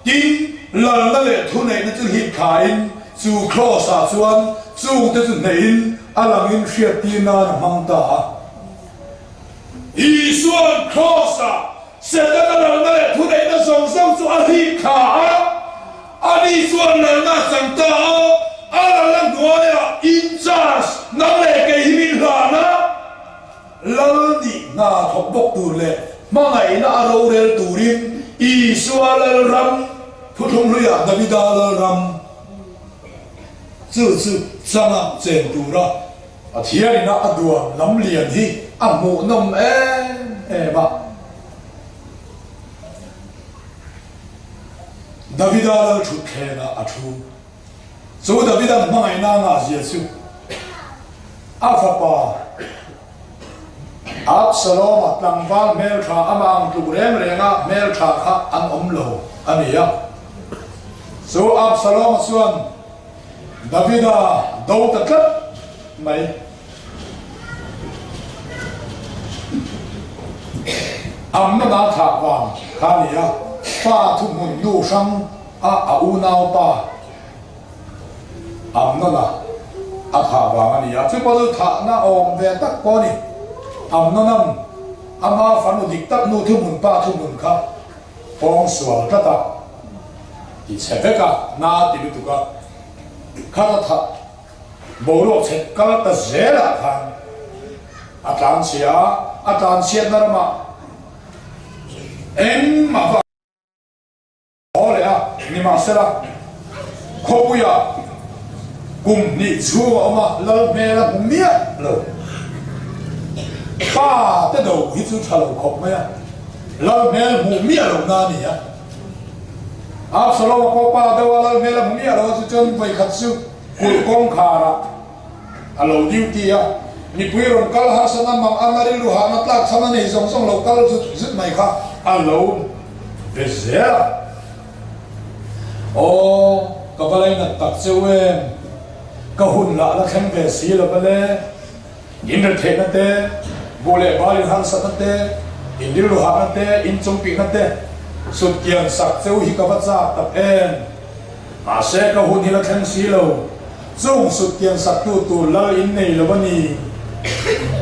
[SPEAKER 1] tin lalna leh thuneihna chu hlip thlain chu Kraws-ah chuan chungte chu hnehin a langin hriattir nan a hmang ta a. Isua'n Kraws-ah Setana lalna leh thuneihna zawng zawng chu a hlip thla a. Ani chuan lalna a chang ta a, a lalna hnuaiah in charge nang leh kei hi min hlan a, lal nih hna thawk bawk tur leh hmangaihna a rorel turin Isua lalram thuthlung hluiah Davida lalram chu chu changa chen tura Pathian ina a duan lam lian hi a hmuhnawm em em a. Davida lal thutthlengah a thu. Chu Davida'n hmangaihna a ngahzia chu a fapa Absaloma tlangval hmeltha amah ang tluk reng renga hmeltha kha an awm lo a ni a. Chu Absaloma chuan Davida do ta tlat mai. Amna a thlah vang kha a ni a, pa thuhmun nu hrang a a unau pa Amnona a thah vang a ni a, chu pawh chu thahna awm ve tak pawh a ni. Amnona'n ama fanu dik tak nu thuhmun pa thuhmun kha pawng sual tlat a, ti chhe vek a, na ti lutuk a, khat a thah. Boruak chhe kal ta zelah khan a tlanchhia a, a tlanchhiatna ramah engmah va haw leh a, nimahsela khawpuiah kum hnih chhung a awm a, lal hmel a hmu miah lo. Pa te do hi chu tha lo khawp mai a, lal hmel hmuh miah lohna a ni a. Absalom-a pawh pa deuh a, lal hmel a hmu miah lo a, chuchuan vawikhat chu Kulh kawngkharah a lo duty a, mipui rawn kal harsatna mang an a rilru hahna tlak chhan a nei zawng zawng lo kal zut zut mai kha a lo be zel a. Aw, ka va lainat tak cheu em, ka hun lah la thleng ve si lo va le. In retheihna te, buh leh bal in harsatna te, in rilru hahna te, in chungpihna te sut kian sak cheu hi ka va chak tak em. Mahse ka hun hi la thleng si lo, chung sut kian saktu tur lal in nei lo a ni.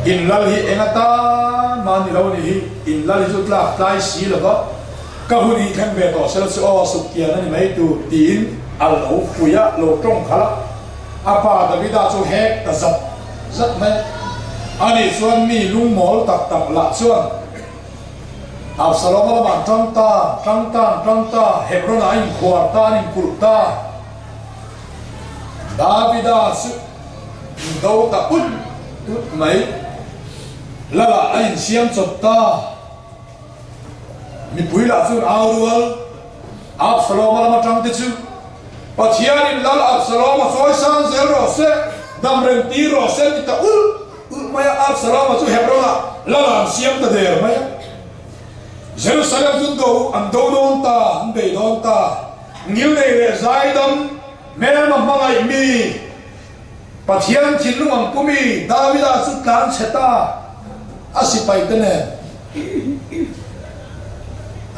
[SPEAKER 1] In lal hi eng atan mah ni lo a nih hi, in lal hi chu tlak tlai si lo va, ka hun hi thleng ve tawh sela chu aw sut kian a ni mai tur tiin a lo fuih a, lo tawng khalh a. A pa Davida chu hek ta zat zat mai a nih chuan mi lungmawl tak tak lah chuan Absalom-a lamah an tang ta, tang ta, an tang ta, Hebron-ah a inkhuar ta, an inkulh ta. Davida chu do ta ut ut mai, Lalah a insiam chawp ta. Mipui lah chuan au rual, Absalom-a lama tangte chu, Pathianin Lal Absalom-a chawi sang zel rawh se, dam reng tir rawh se ti ta ulh ulh mai a. Absalom-a chu Hebron-ah Lal an siam ta der mai a. Jerusalem chu do an do dawn ta, an bei dawn ta. Ngilnei leh zaidam hmelma hmangaih mi, Pathian thinlung ang pu mi Davida chu tlan chhe ta a sipai te nen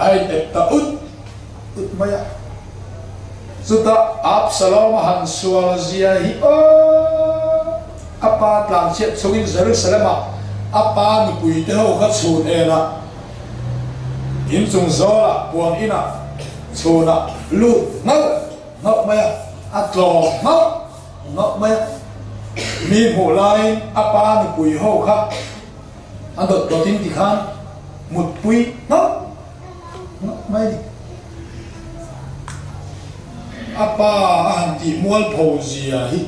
[SPEAKER 1] a inep ta ut ut mai a. Chutah Absalom a han sual zia hi aw! A pa tlan chhiat chungin Jerusalem ah a pa nupui te ho kha chhun enah inchung zawlah puan inah chhunah lut nghauh nghauh mai a, a tlawm nghauh nghauh mai a. Mi hmuh laiin a pa nupui ho kha a dawt dawtin tikhan mutpui nghauh nghauh mai a ni. A pa a han tih mualpho zia hi,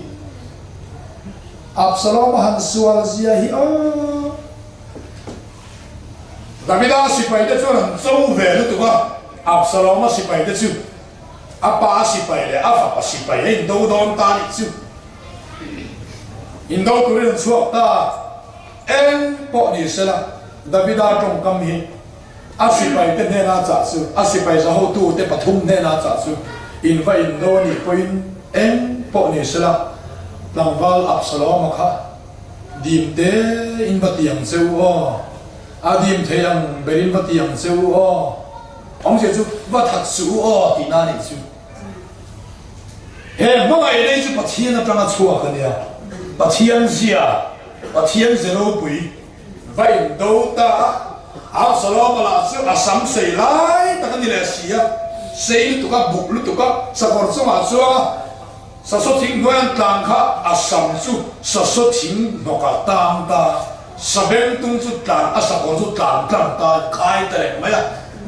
[SPEAKER 1] Absalom a han sual zia hi aw! Davida sipaite chuan an cho ve lutuk a, Absalom-a sipaite chu a pa sipai leh a fapa sipai a indo dawn ta nih chu. Indo turin an chhuak ta a, eng pawh ni sela Davida tawngkam hi a sipaite hnena chah chu, a sipai zahotute pathum hnena chah chu, in va indo a nih pawhin eng pawh ni sela tlangval Absalom-a kha Dim te in va ti ang che u aw. A dim thei ang ber in va ti ang che u aw. Awmzia chu va that suh u aw tih na nih chu. He hmangaih nei chu Pathian atanga chhuak a nia. Pathian zia, Pathian ze ropui va in do ta a. Absalom-a lah chu a sam sei lai tak a ni leh si a. Sei lutuk a, buk lutuk a, sakawr chungah chuang a. Sasaw thing hnuai an tlan kha a sam chu sasaw thing hnawkah tang ta, sabengtung chu tlan a sakawr chu tlan tlang ta in khai ta reng mai a,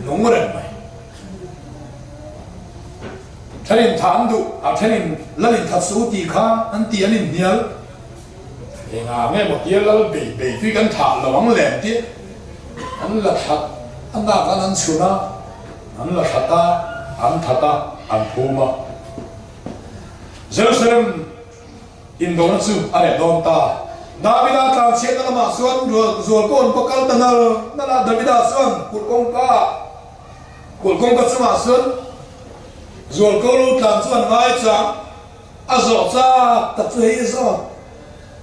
[SPEAKER 1] nung reng mai. Thenin tha an duh a thenin lal in that suh tih kha an ti an inhnial. Engah nge maw tia lal bei bei tui kan thah lo ang lem tih an la that a nak an an chhun a, an la that a, an that a, an phum a. Jerusalem indona chu a reh dawn ta. Davida tlanchhiatna lamah chuan zualkawn va kal ta nal nal a, Davida chuan kulh kawngka ah, kulh kawngka chungah chuan zualko lo tlan chu an ngai chang, a zawh chak tak chu hei a zawt.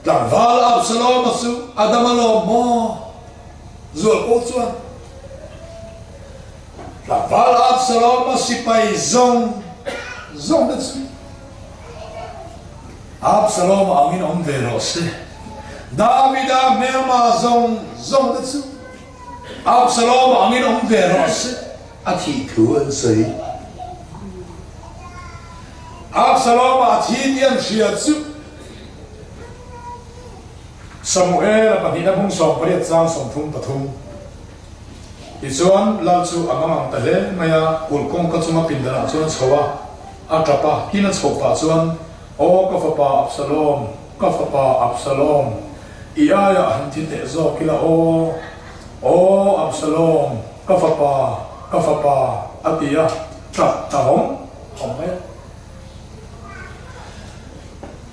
[SPEAKER 1] Tlangval Absalom-a chu a dam alawm maw? Zualko chuan. Tlangval Absalom-a sipai zawng zawng te chu Absalom-a angin awm ve rawh se. Davida hmelma zawng zawng te chu Absalom-a angin awm ve rawh se.
[SPEAKER 3] A thih thu an sawi.
[SPEAKER 1] Absalom-a a thi tih an hria chu Samuel-a pahnihna bung 18 chang 33. Tichuan, Lal chu a mangang ta hle mai a, kulh kawngka chunga pindanah chuan a chho a, a tap a, tin a chhoh pah chuan, Aw ka fapa Absalom, ka fapa Absalom, i aiah han thi teh zawk ila aw, aw Absalom, ka fapa, ka fapa, a ti a, tap ta hawm hawm mai a.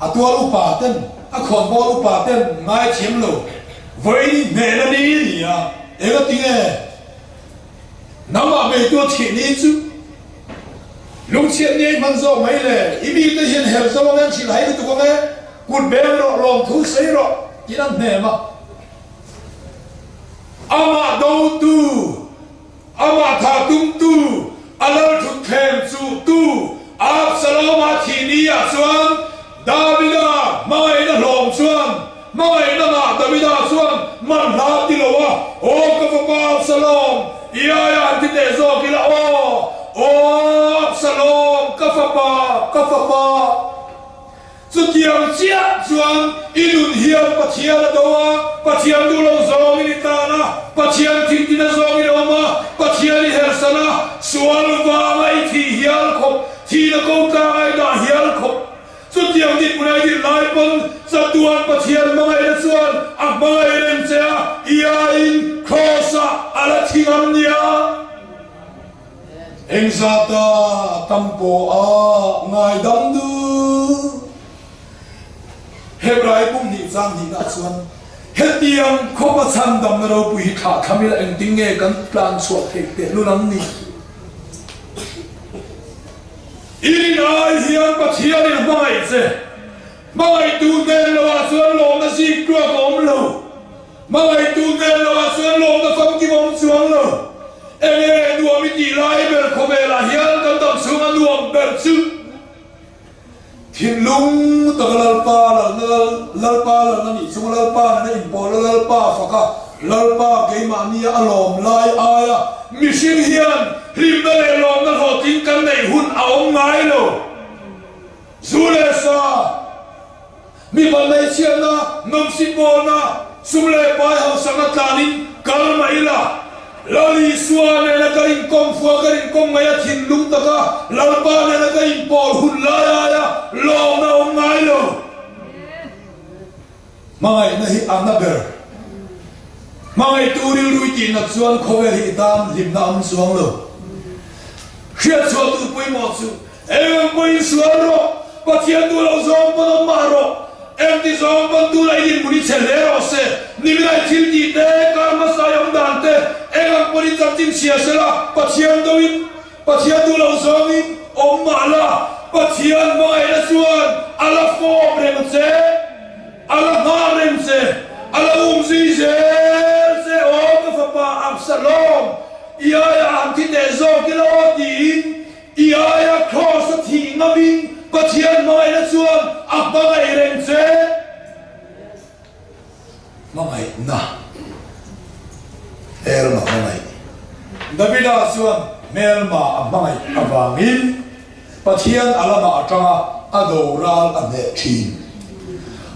[SPEAKER 1] A tual upa ten, a khawnbawl upa ten ngaithiam lo, vawiin hnehna ni ni a, eng a ti nge? Nangmah beitu a thih ni chu lungchhiat ngei hman zawk mai le, i mite hian her zo ange, an hrilh hai lutuk ange, kut beng rawh, lawmthu sawi rawh tiin an hnem a. Amah dotu. Amah tha tumtu, a lal thutthleng chuhtu Absalom-a thih ni ah chuan Davida hmangaihna hlawm chuan hmangaihna ngah Davida chuan man hla ti lo a, Aw ka fapa Absalom, i aiah an ti teh zawk ila aw, aw Absalom, ka fapa, ka fapa. Chutiang chiah chuan i nun hian Pathian a do a, Pathian duh lo zawngin i tan a, Pathian thintina zawngin a awm a, Pathian i hersan a, sual vanga i thih hial khawp, thihna ko tlanga i dah hial khawp. Chutiang dinhmun a i din lai pawn chatuan Pathian hmangaihna chuan a hmangaih reng che a, i aiin Kraws-ah a la thi ngam nia. Engzata tam pawh a ngaidam duh. Hebrai pum hnih chang hnihna ah chuan hetiang khawpa chhandamna ropui hi thlah tham ila engtin nge kan tlan chhuah theih tehlul ang ni? I rin ai hian Pathianin a hmangaih che. Hmangaihtu hnen loah chuan lawmna zik tluak a awm lo. Hmangaihtu hmel lo ah chuan lawmna famkim awm chuang lo. Enge nuam i tih lai ber khawvelah hian kan dam chhunga nuam ber chu thinlung taka Lalpa lalna Lalpa lalna nih chunga Lalpa nena inpawlna Lalpa faka Lalpa keimahnia a lawm lai aia mihring hian hlimna leh lawmna hlawhtling kan neih hun a awm ngai lo. Zu leh sa. Mipa hmeichhiatna, nawmsip bawlna, sum leh pai hausakna tlanin kal mah ila, Lal Isua nena ka inkawm fua ka inkawm ngaih a thinlung taka Lalpa nena ka inpawl hun lai. hmangaihna hi a na ber. Hmangaihtu rilru i tihnat chuan khawvel hi i tan hlimna a awm chuang lo. Hriatchhuah tur pawimawh chu eng pawhin sual rawh, Pathian duh loh zawng pawn awm mah rawh, engti zawng pawn tuna i dinhmun i che hle rawh se, niminai thil tih te, kar hmasa i awm dan te, eng ang pawn i chanchin chhia sela Pathian doin Pathian duh loh zawngin awm mah la, Pathian hmangaihna chuan a la fawp reng che, a la nghak reng che, a la um zui zel che, Aw ka fapa Absalom, i aia han thi teh zawk ila aw tiin i aia Kraws a thih ngamin Pathian hmangaihna chuan a hmangaih reng che. Hmangaihna hmelma hmangaih. Davida chuan hmelma a hmangaih avangin Pathian a lamah a tang a, a doral a hneh thin.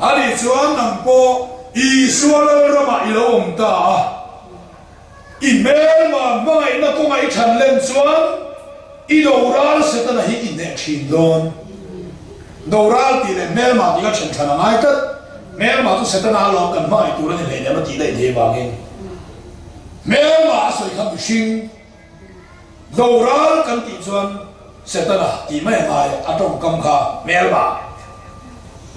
[SPEAKER 1] Ani chuan nang pawh Isua Lalramah i lo awm ta a. I hmelma hmangaihna kawngah i than len chuan i doral Setana hi i hneh thin dawn. Doral tih leh hmelma tih kha then than a ngai tlat. Hmelma chu Setana a lawm kan hmangaih tur a ni hleinem a tih daih thei vangin hmelma a sawi kha mihring Doral kan tih chuan Setana tih mai a ngai, a tawngkam kha hmelma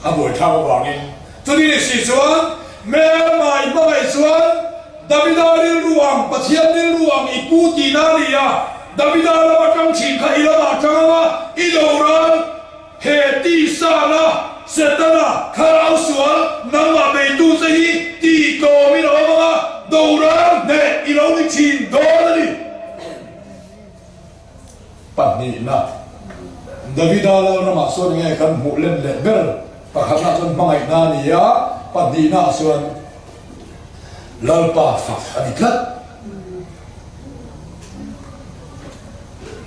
[SPEAKER 1] a buaithlak avangin. Chuti ni si chuan hmelma i hmangaih chuan Davida rilru ang, Pathian rilru ang i pu tihna a ni a, Davida lam atang thin kha i lamah atang anga i doral he tisana Setana thlarau sual nangmah beitu che hi tihtlawmin a awm anga doral hneh i lo ni thin dawn a ni. Pahnihna, Davida Lalramah chuan enge kan hmuh lem leh ber? Pakhatna chuan hmangaihna a ni a, pahnihna chuan Lalpa fak a ni tlat.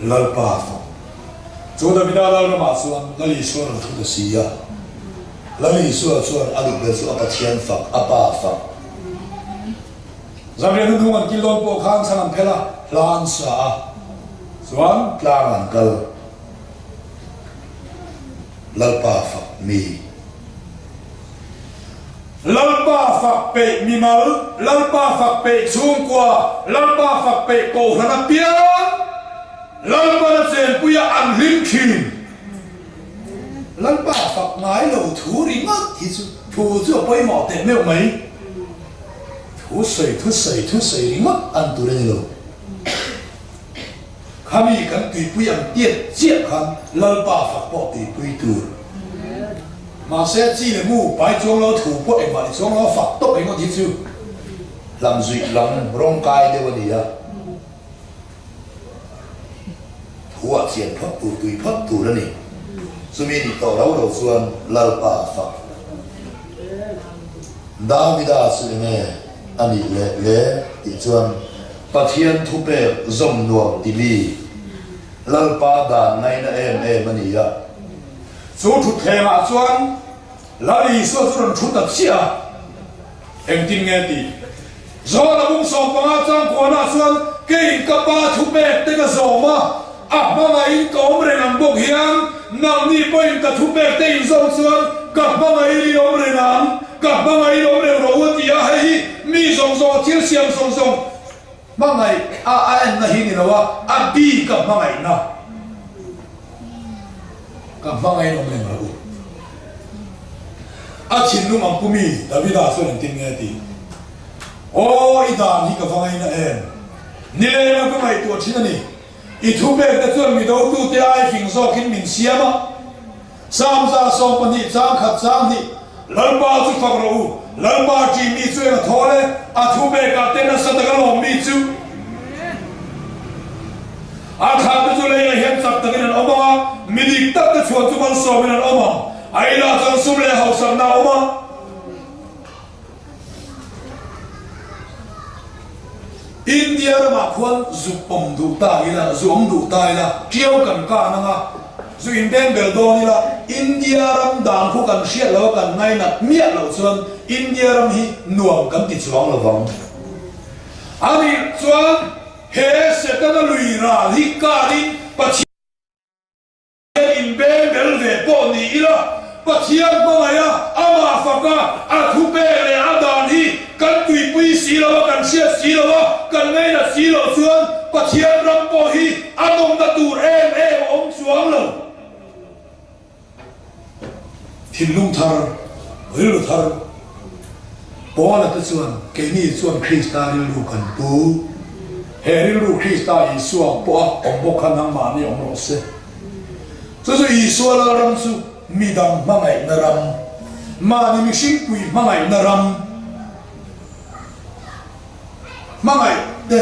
[SPEAKER 1] Lalpa fak. Chu Davida Lalramah chuan Lal Isua rawn thu ta si a.
[SPEAKER 3] Lal Isua chuan a duh ber chu a Pathian fak, a Pa fak.
[SPEAKER 1] Zanriah hnunhung an kil dawn pawh khan chhan an phel a, hla an sa a, chuan
[SPEAKER 3] tlang an kal. Lalpa fak mi.
[SPEAKER 1] Lalpa fak peih mimal, Lalpa fak peih chhungkua, Lalpa fak peih kohhran apiang Lalpana chenpuia an hlim thin. Lalpa fak ngai lo thu ringawt hi chu thu chu a pawimawh teh meuh mai. Thu sawi thu sawi thu sawi ringawt an tur a ni lo. Khami kan tuipui ang tiat chiah khan Lalpa fak pawh tuipui tur. Mahse chi leh mu pai chuang lo thu pawh engmah ni chuang lo a fak tawp ringawt hi chu
[SPEAKER 3] hlam zuih lam rawng kai deuh a ni a. Thuah chian phawt tur, tui phawt tur a ni. Chumi nih tawh rau lo chuan Lalpa a fak. Davida chu enge a nih leh le tih chuan Pathian thupek zawm nuam ti mi Lalpa dan ngaina em em a ni a.
[SPEAKER 1] Chu thutthlengah chuan Lal Isua chu rawn thu ta chiah a, engtin nge tih? Zawhna bung 15 chang kuanah chuan keiin ka Pa thupek te ka zawm a, a hmangaihin ka awm reng ang bawk hian nangni pawhin ka thupek te in zawm chuan ka hmangaihin in awm reng ang, ka hmangaihin awm reng rawh u a ti a, hei hi mi zawng zawng a thil siam zawng zawng hmangaih a a enna hi ni lo a, a bik a hmangaihna. Ka hmangaih awm reng rawh u. A thinlung ang pu mi Davida chuan engtin nge a tih? Aw, i dan hi ka va ngaina em? Nileng a ka ngaihtuah thin a ni. I thupekte chuan mi dotute ai fing zawkin min siam a. Samza 12 chang khat chang hnih, Lalpa chu fak rawh u, Lalpa ṭih mi chu eng a thawl e, a thupekah te nasa taka lawm mi chu. A thlahte chu leiah hian chak takin an awm ang a, mi dik takte chhuan chu malsawmin an awm ang. A inah chuan sum leh hausakna a awm a. India ramah khuan zu awm duh ta ila, zu awm duh ta ila, ṭiau kan kan ang a, zu inbeng bel dawn ila, India ram dan khu kan hriat lo a kan ngainat miah loh chuan India ram hi nuam kan ti chuang lo vang. Ani chuan he Setana lui ral hi karin Pathian inbeng bel ve pawh ni ila. Pathian hmangaih a, amah fak a, a thupek leh a dan hi kan tuipui si lo a, kan hriat si lo a, kan ngainat si loh chuan Pathian ram pawh hi a nawmna tur em em a awm chuang lo. Thinlung thar, rilru thar Paula te chuan keini chuan Krista rilru kan pu. He rilru Krista Isua pawha awm bawk kha nangmahni awm rawh se. Chu chu Isua Lalram chu midang hmangaihna ram, mahni mihringpui hmangaihna ram, hmangaih te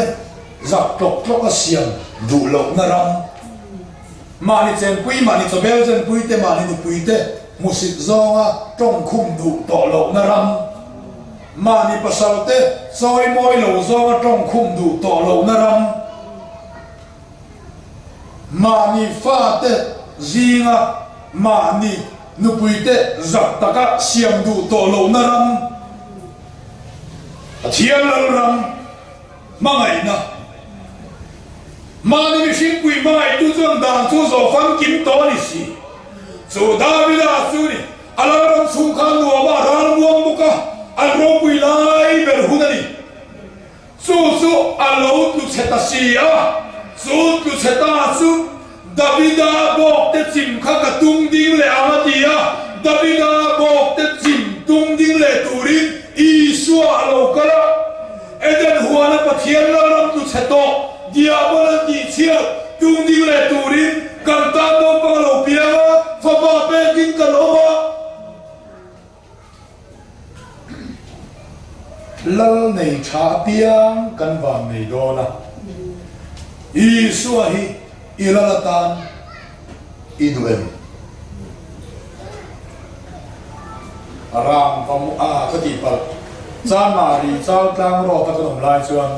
[SPEAKER 1] zak tlawk tlawk a siam duh lohna ram, Mahni chenpui, mahni chawbel chenpui te, mahni nupui te hmusit zawnga tawngkhum duh tawh lohna ram, mahni pasal te chawi mawi lo zawnga tawngkhum duh tawh lohna ram, mahni fa te zinga mahni nupui te zak taka siam duh tawh lohna ram, Pathian Lalram. Hmangaihna. Mahni mihringpui hmangaihtu chuan dan chu zawh famkim tawh a ni si. Chu Davida chu ni, a lalram chhung khan nuam a ral muang bawk a, an ropui lai ber hun a ni. Chu chu a lo tlu chhe ta si a, chu tlu chhe ta chu Davida bawkte chim kha ka tung ding leh ang a ti a, Davida bawkte chim tung ding leh turin Isua a lo kal a. Eden huana Pathian lalram tlu chhe tawh Diabol an tih chhiat tung ding leh turin kan tan naupang a lo piang a, fapa pekin kan awm a. Lal nei tha apiang kan van nei dawn a, Isua hi i lal atan i duh em? Ram va mu a ka tih palh, Chanmari chau tlang rawt a kan awm lai chuan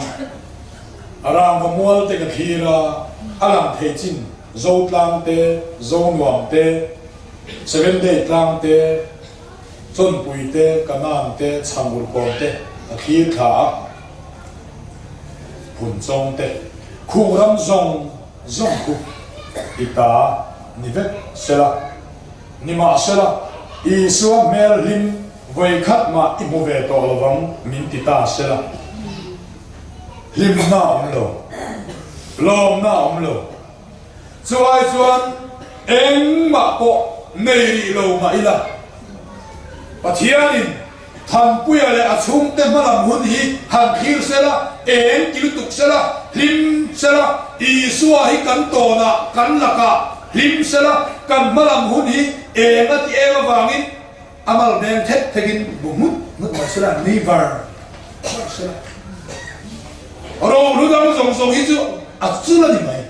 [SPEAKER 1] ram va mual te ka thlir a, a lang thei chin Zotlang te, Zonuam te, Seven Day tlang te, Chawnpui te, Kanan te, Chhangurkawn te a thlir thla a, Phunchawng te, Khung ram zawng zawng khu i ta ni vek sela. Nimahsela, Isua hmel hlim vawikhat mah i hmu ve tawh lovang min ti ta sela. Hlimna a awm lo, lawmna a awm lo. Chu ai chuan engmah pawh nei rih lo mah ila, Pathianin Thanpuia leh a chhungte hmalam hun hi han thlir sela, eng ti lutuk sela, hlim sela, Isua hi kan tawnah, kan lakah hlim sela, kan hmalam hun hi eng a ti em avangin A mal beng thek thekin bu nghut nghut mai sela, nui var var sela. Rohlu dang zawng zawng hi chu a chul a ni mai.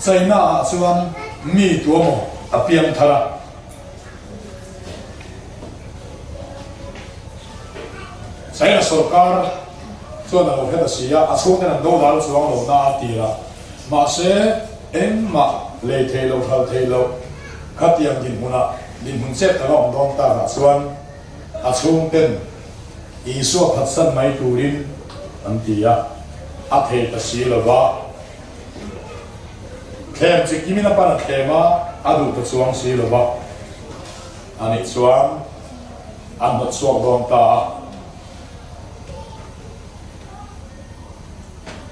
[SPEAKER 1] China ah chuan mi tuamaw a piang thar a. China sorkar chuan a lo hre ta si a, a chhungten an do dal chuang lo na a tir a. Mahse, engmah lei thei lo hral thei lo khatiang dinhmunah dinhmun chet taka awm dawn takah chuan a chhungten Isua phatsan mai turin an ti a, a thei ta si lo va. Thlem chi kimin a pan a thlem a, a duh ta chuang si lo va. Anih chuan an hnawt chhuak dawn ta a.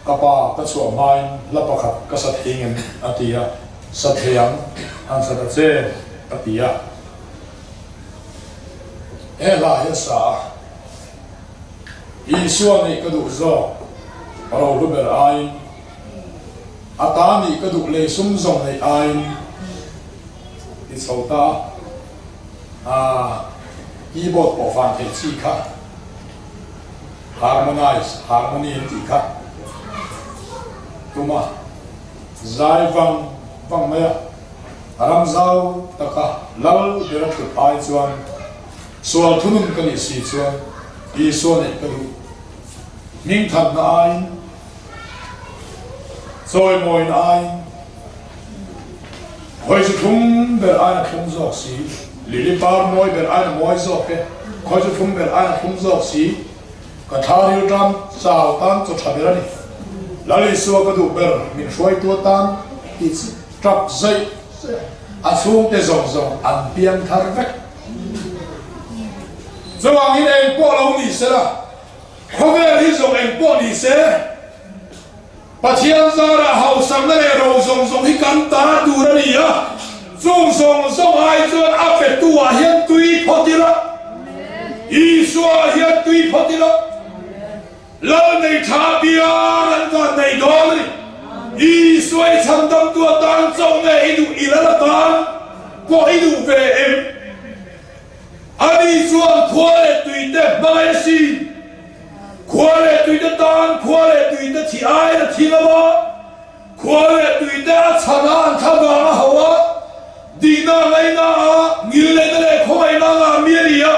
[SPEAKER 1] Ka pa ka chhuah hmain hla pakhat ka sa thei ngem a ti a, sa thei ang, han sa ta che a ti a. He hla hi a sa a, Isua nih ka duh zawk rohlu ber aiin, a ta nih ka duh lei sum zawng neih aiin ti chho ta a, keyboard pawh van theih chi kha. Harmonize, harmony an tih kha tuma zai vang vang mai a, ram zau taka lal bera thut ai chuan sual thunun ka nih si chuan Isua neih ka duh. Hmingthatna aiin, chawimawina aiin, khawi chu thlum ber aiin a thlum zawk si, lili par mawi ber aiin a mawi zawk e, khawi chu thlum ber aiin a thlum zawk si, ka thla ril tan chau tan chaw tha ber a ni. Lal Isua ka duh ber, min hruaitu atan tih chu. Tap zaih zaih a, a chhungte zawng zawng an piang thar vek. Chuvangin eng pawh lo ni se la, khawvel hi zawng eng pawh ni se, Pathian zarah hausakna leh ro zawng zawng hi kan ta tur a ni a, chung zawng zawng ai chuan a petu ah hian tui phawt ila, Isua ah hian tui phawt ila, Lal nei tha piang an van nei dawn a ni. Isua i chhandamtu atan chauh nge i duh i lal atan pawh i duh ve em? Ani chuan khua leh tuite hmangaih a si. Khua leh tuite tan khua leh tuite thi aiin a thi lo a, khua leh tuite a chhan a an thla vang a hauh a, dihna ngaihna a ngil lehna leh khawngaihna ngah mi a ni a.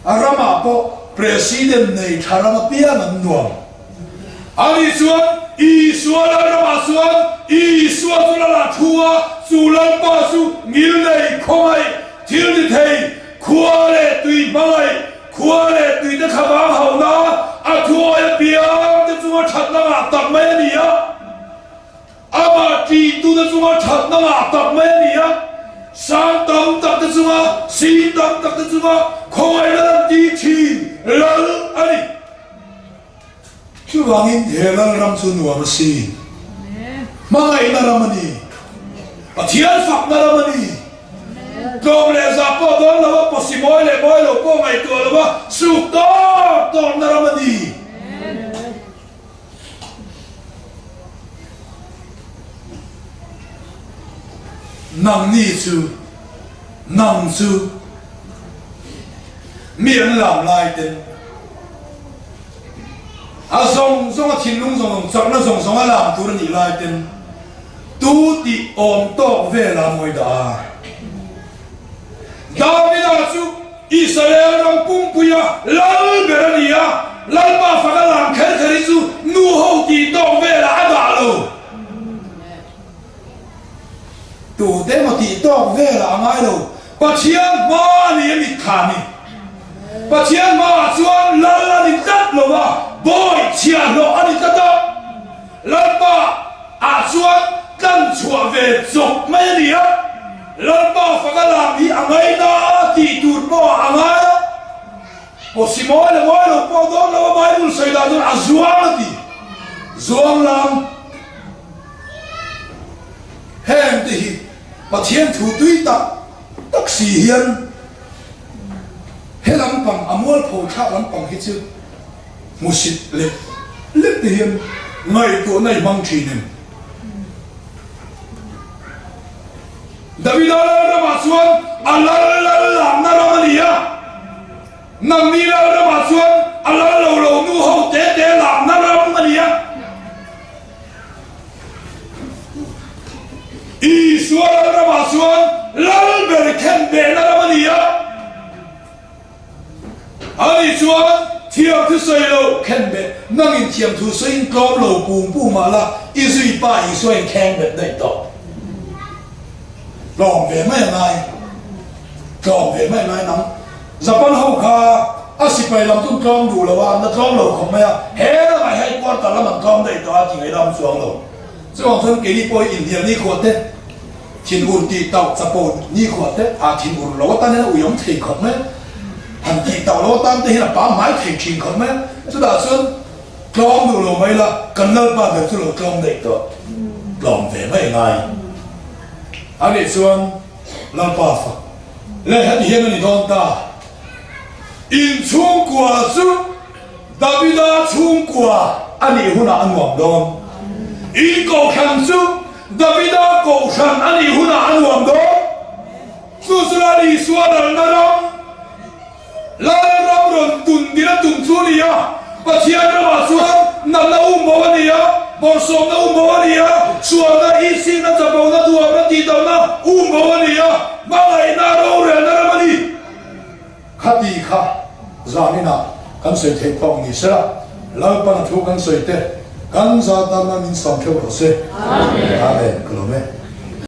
[SPEAKER 1] A ramah pawh President nei tha ram apiang an nuam. Ani chuan Isua lal ramah chuan Isua chu lalah thu a, chu Lalpa chu ngil nei khawngaih thil ni thei, khua leh tui hmangaih, khua leh tuite thlavang hauhna a thuawi apiang te chunga thatna ngah tak mai a ni a. Amah ṭihtute chunga ṭhatna ngah tak mai a ni a, sang tam takte chunga, sing tam takte chunga khawngaihna lan ti ṭhin lal a ni. Chuvangin he lalram chu nuam a si. Hmangaihna ram a ni. Pathian fakna ram a ni. Tlawm leh zah pawh dawn lo a, pawsi mawi leh mawi lo pawh ngaihtuah lo a, suk tawk tawkna ram a ni. Nangni chu, nang chu mi an lam lai ten a zawng zawng a thinlung zawng zawng chakna zawng zawng a lam tur a nih lai ten tu tih awm tawk vel a mawi dah a. Davida chu Israel ram pumpuia lal ber a ni a, Lalpa faka lang kher kher hi chu nu ho tih tawk velah a dah lo. Tute emaw tih tawk velah a ngai lo. Pathian hma a ni a mitthla ni. Pathian hmaah chuan lal a ni tlat lo va, bawi chhiahhlawh a ni tlat a. Lalpa ah chuan tlan chhuah ve chawp mai a ni a, Lalpa faka lam hi a ngaina a tih tur pawh ah a ngai a, pawsi mawi leh mawi lo pawh dawn lo a Bible sawi dan chuan a zuang a ti, zuang lam heng te hi Pathian thu tui tak tak si hian he lampang a mualpho thlak lampang hi chu Hmusit lek lek te hian ngaihtuahna i hmang thin em? Davida lal ramah chuan a lal lal lamna ram a ni a, nangni lal ramah chuan a lal lo lo nu ho te te lamna ram a ni a. Isua lal ramah chuan lal ber khenbehna ram a ni a. Ani chuan thiam thu sawi lo khen bet, nangin thiam thu sawiin tlawm lo pum pum mah la, i zui pa Isua in kheng bet daih tawh. Tlawm ve mai a ngai, tlawm ve mai a ngai nang. Japan ho kha a sipai lam chu an tlawm duh lo a, an la tlawm lo khawp mai a, he lamah headquarter lam an tlawm daih tawh a ti ngaih lam chuang lo. Chuvang chuan keini pawh hi inhnial nikhua te, Thinur tih tauh chapo nikhua te ah thinur lo atan hian a uiawm thei khawp mai a, han tih tauh lo atan te hian a pam hmai thei thin khawp mai a, chutah chuan tlawm duh lo mai la, kan Lalpa ber chu lo tlawm daih tawh, tlawm ve mai ngai a nih chuan Lalpa fak leh heti hian a ni dawn ta, inchhungkua chu. Davida chhungkua a nih hunah a nuam dawn. In kohhran chu Davida kohhran a nih hunah a nuam dawn. Chu chu Lal Isua lalna ram, Lal ram rawn tun dil a tum chu a ni a. Pathian ramah chuan natna um bo a ni a, bawrhsawmna um bo a ni a, sualna, ihchhihna, chapona, duhamna, tihtauhna um bo a ni a, hmangaihna, rorelna ram a ni. Khati kha zaninah kan sawi theih tawk ni sela, Lalpan a thu kan sawi te kan za tan a min sawm theuh rawh se. Amen. Ka lawm e.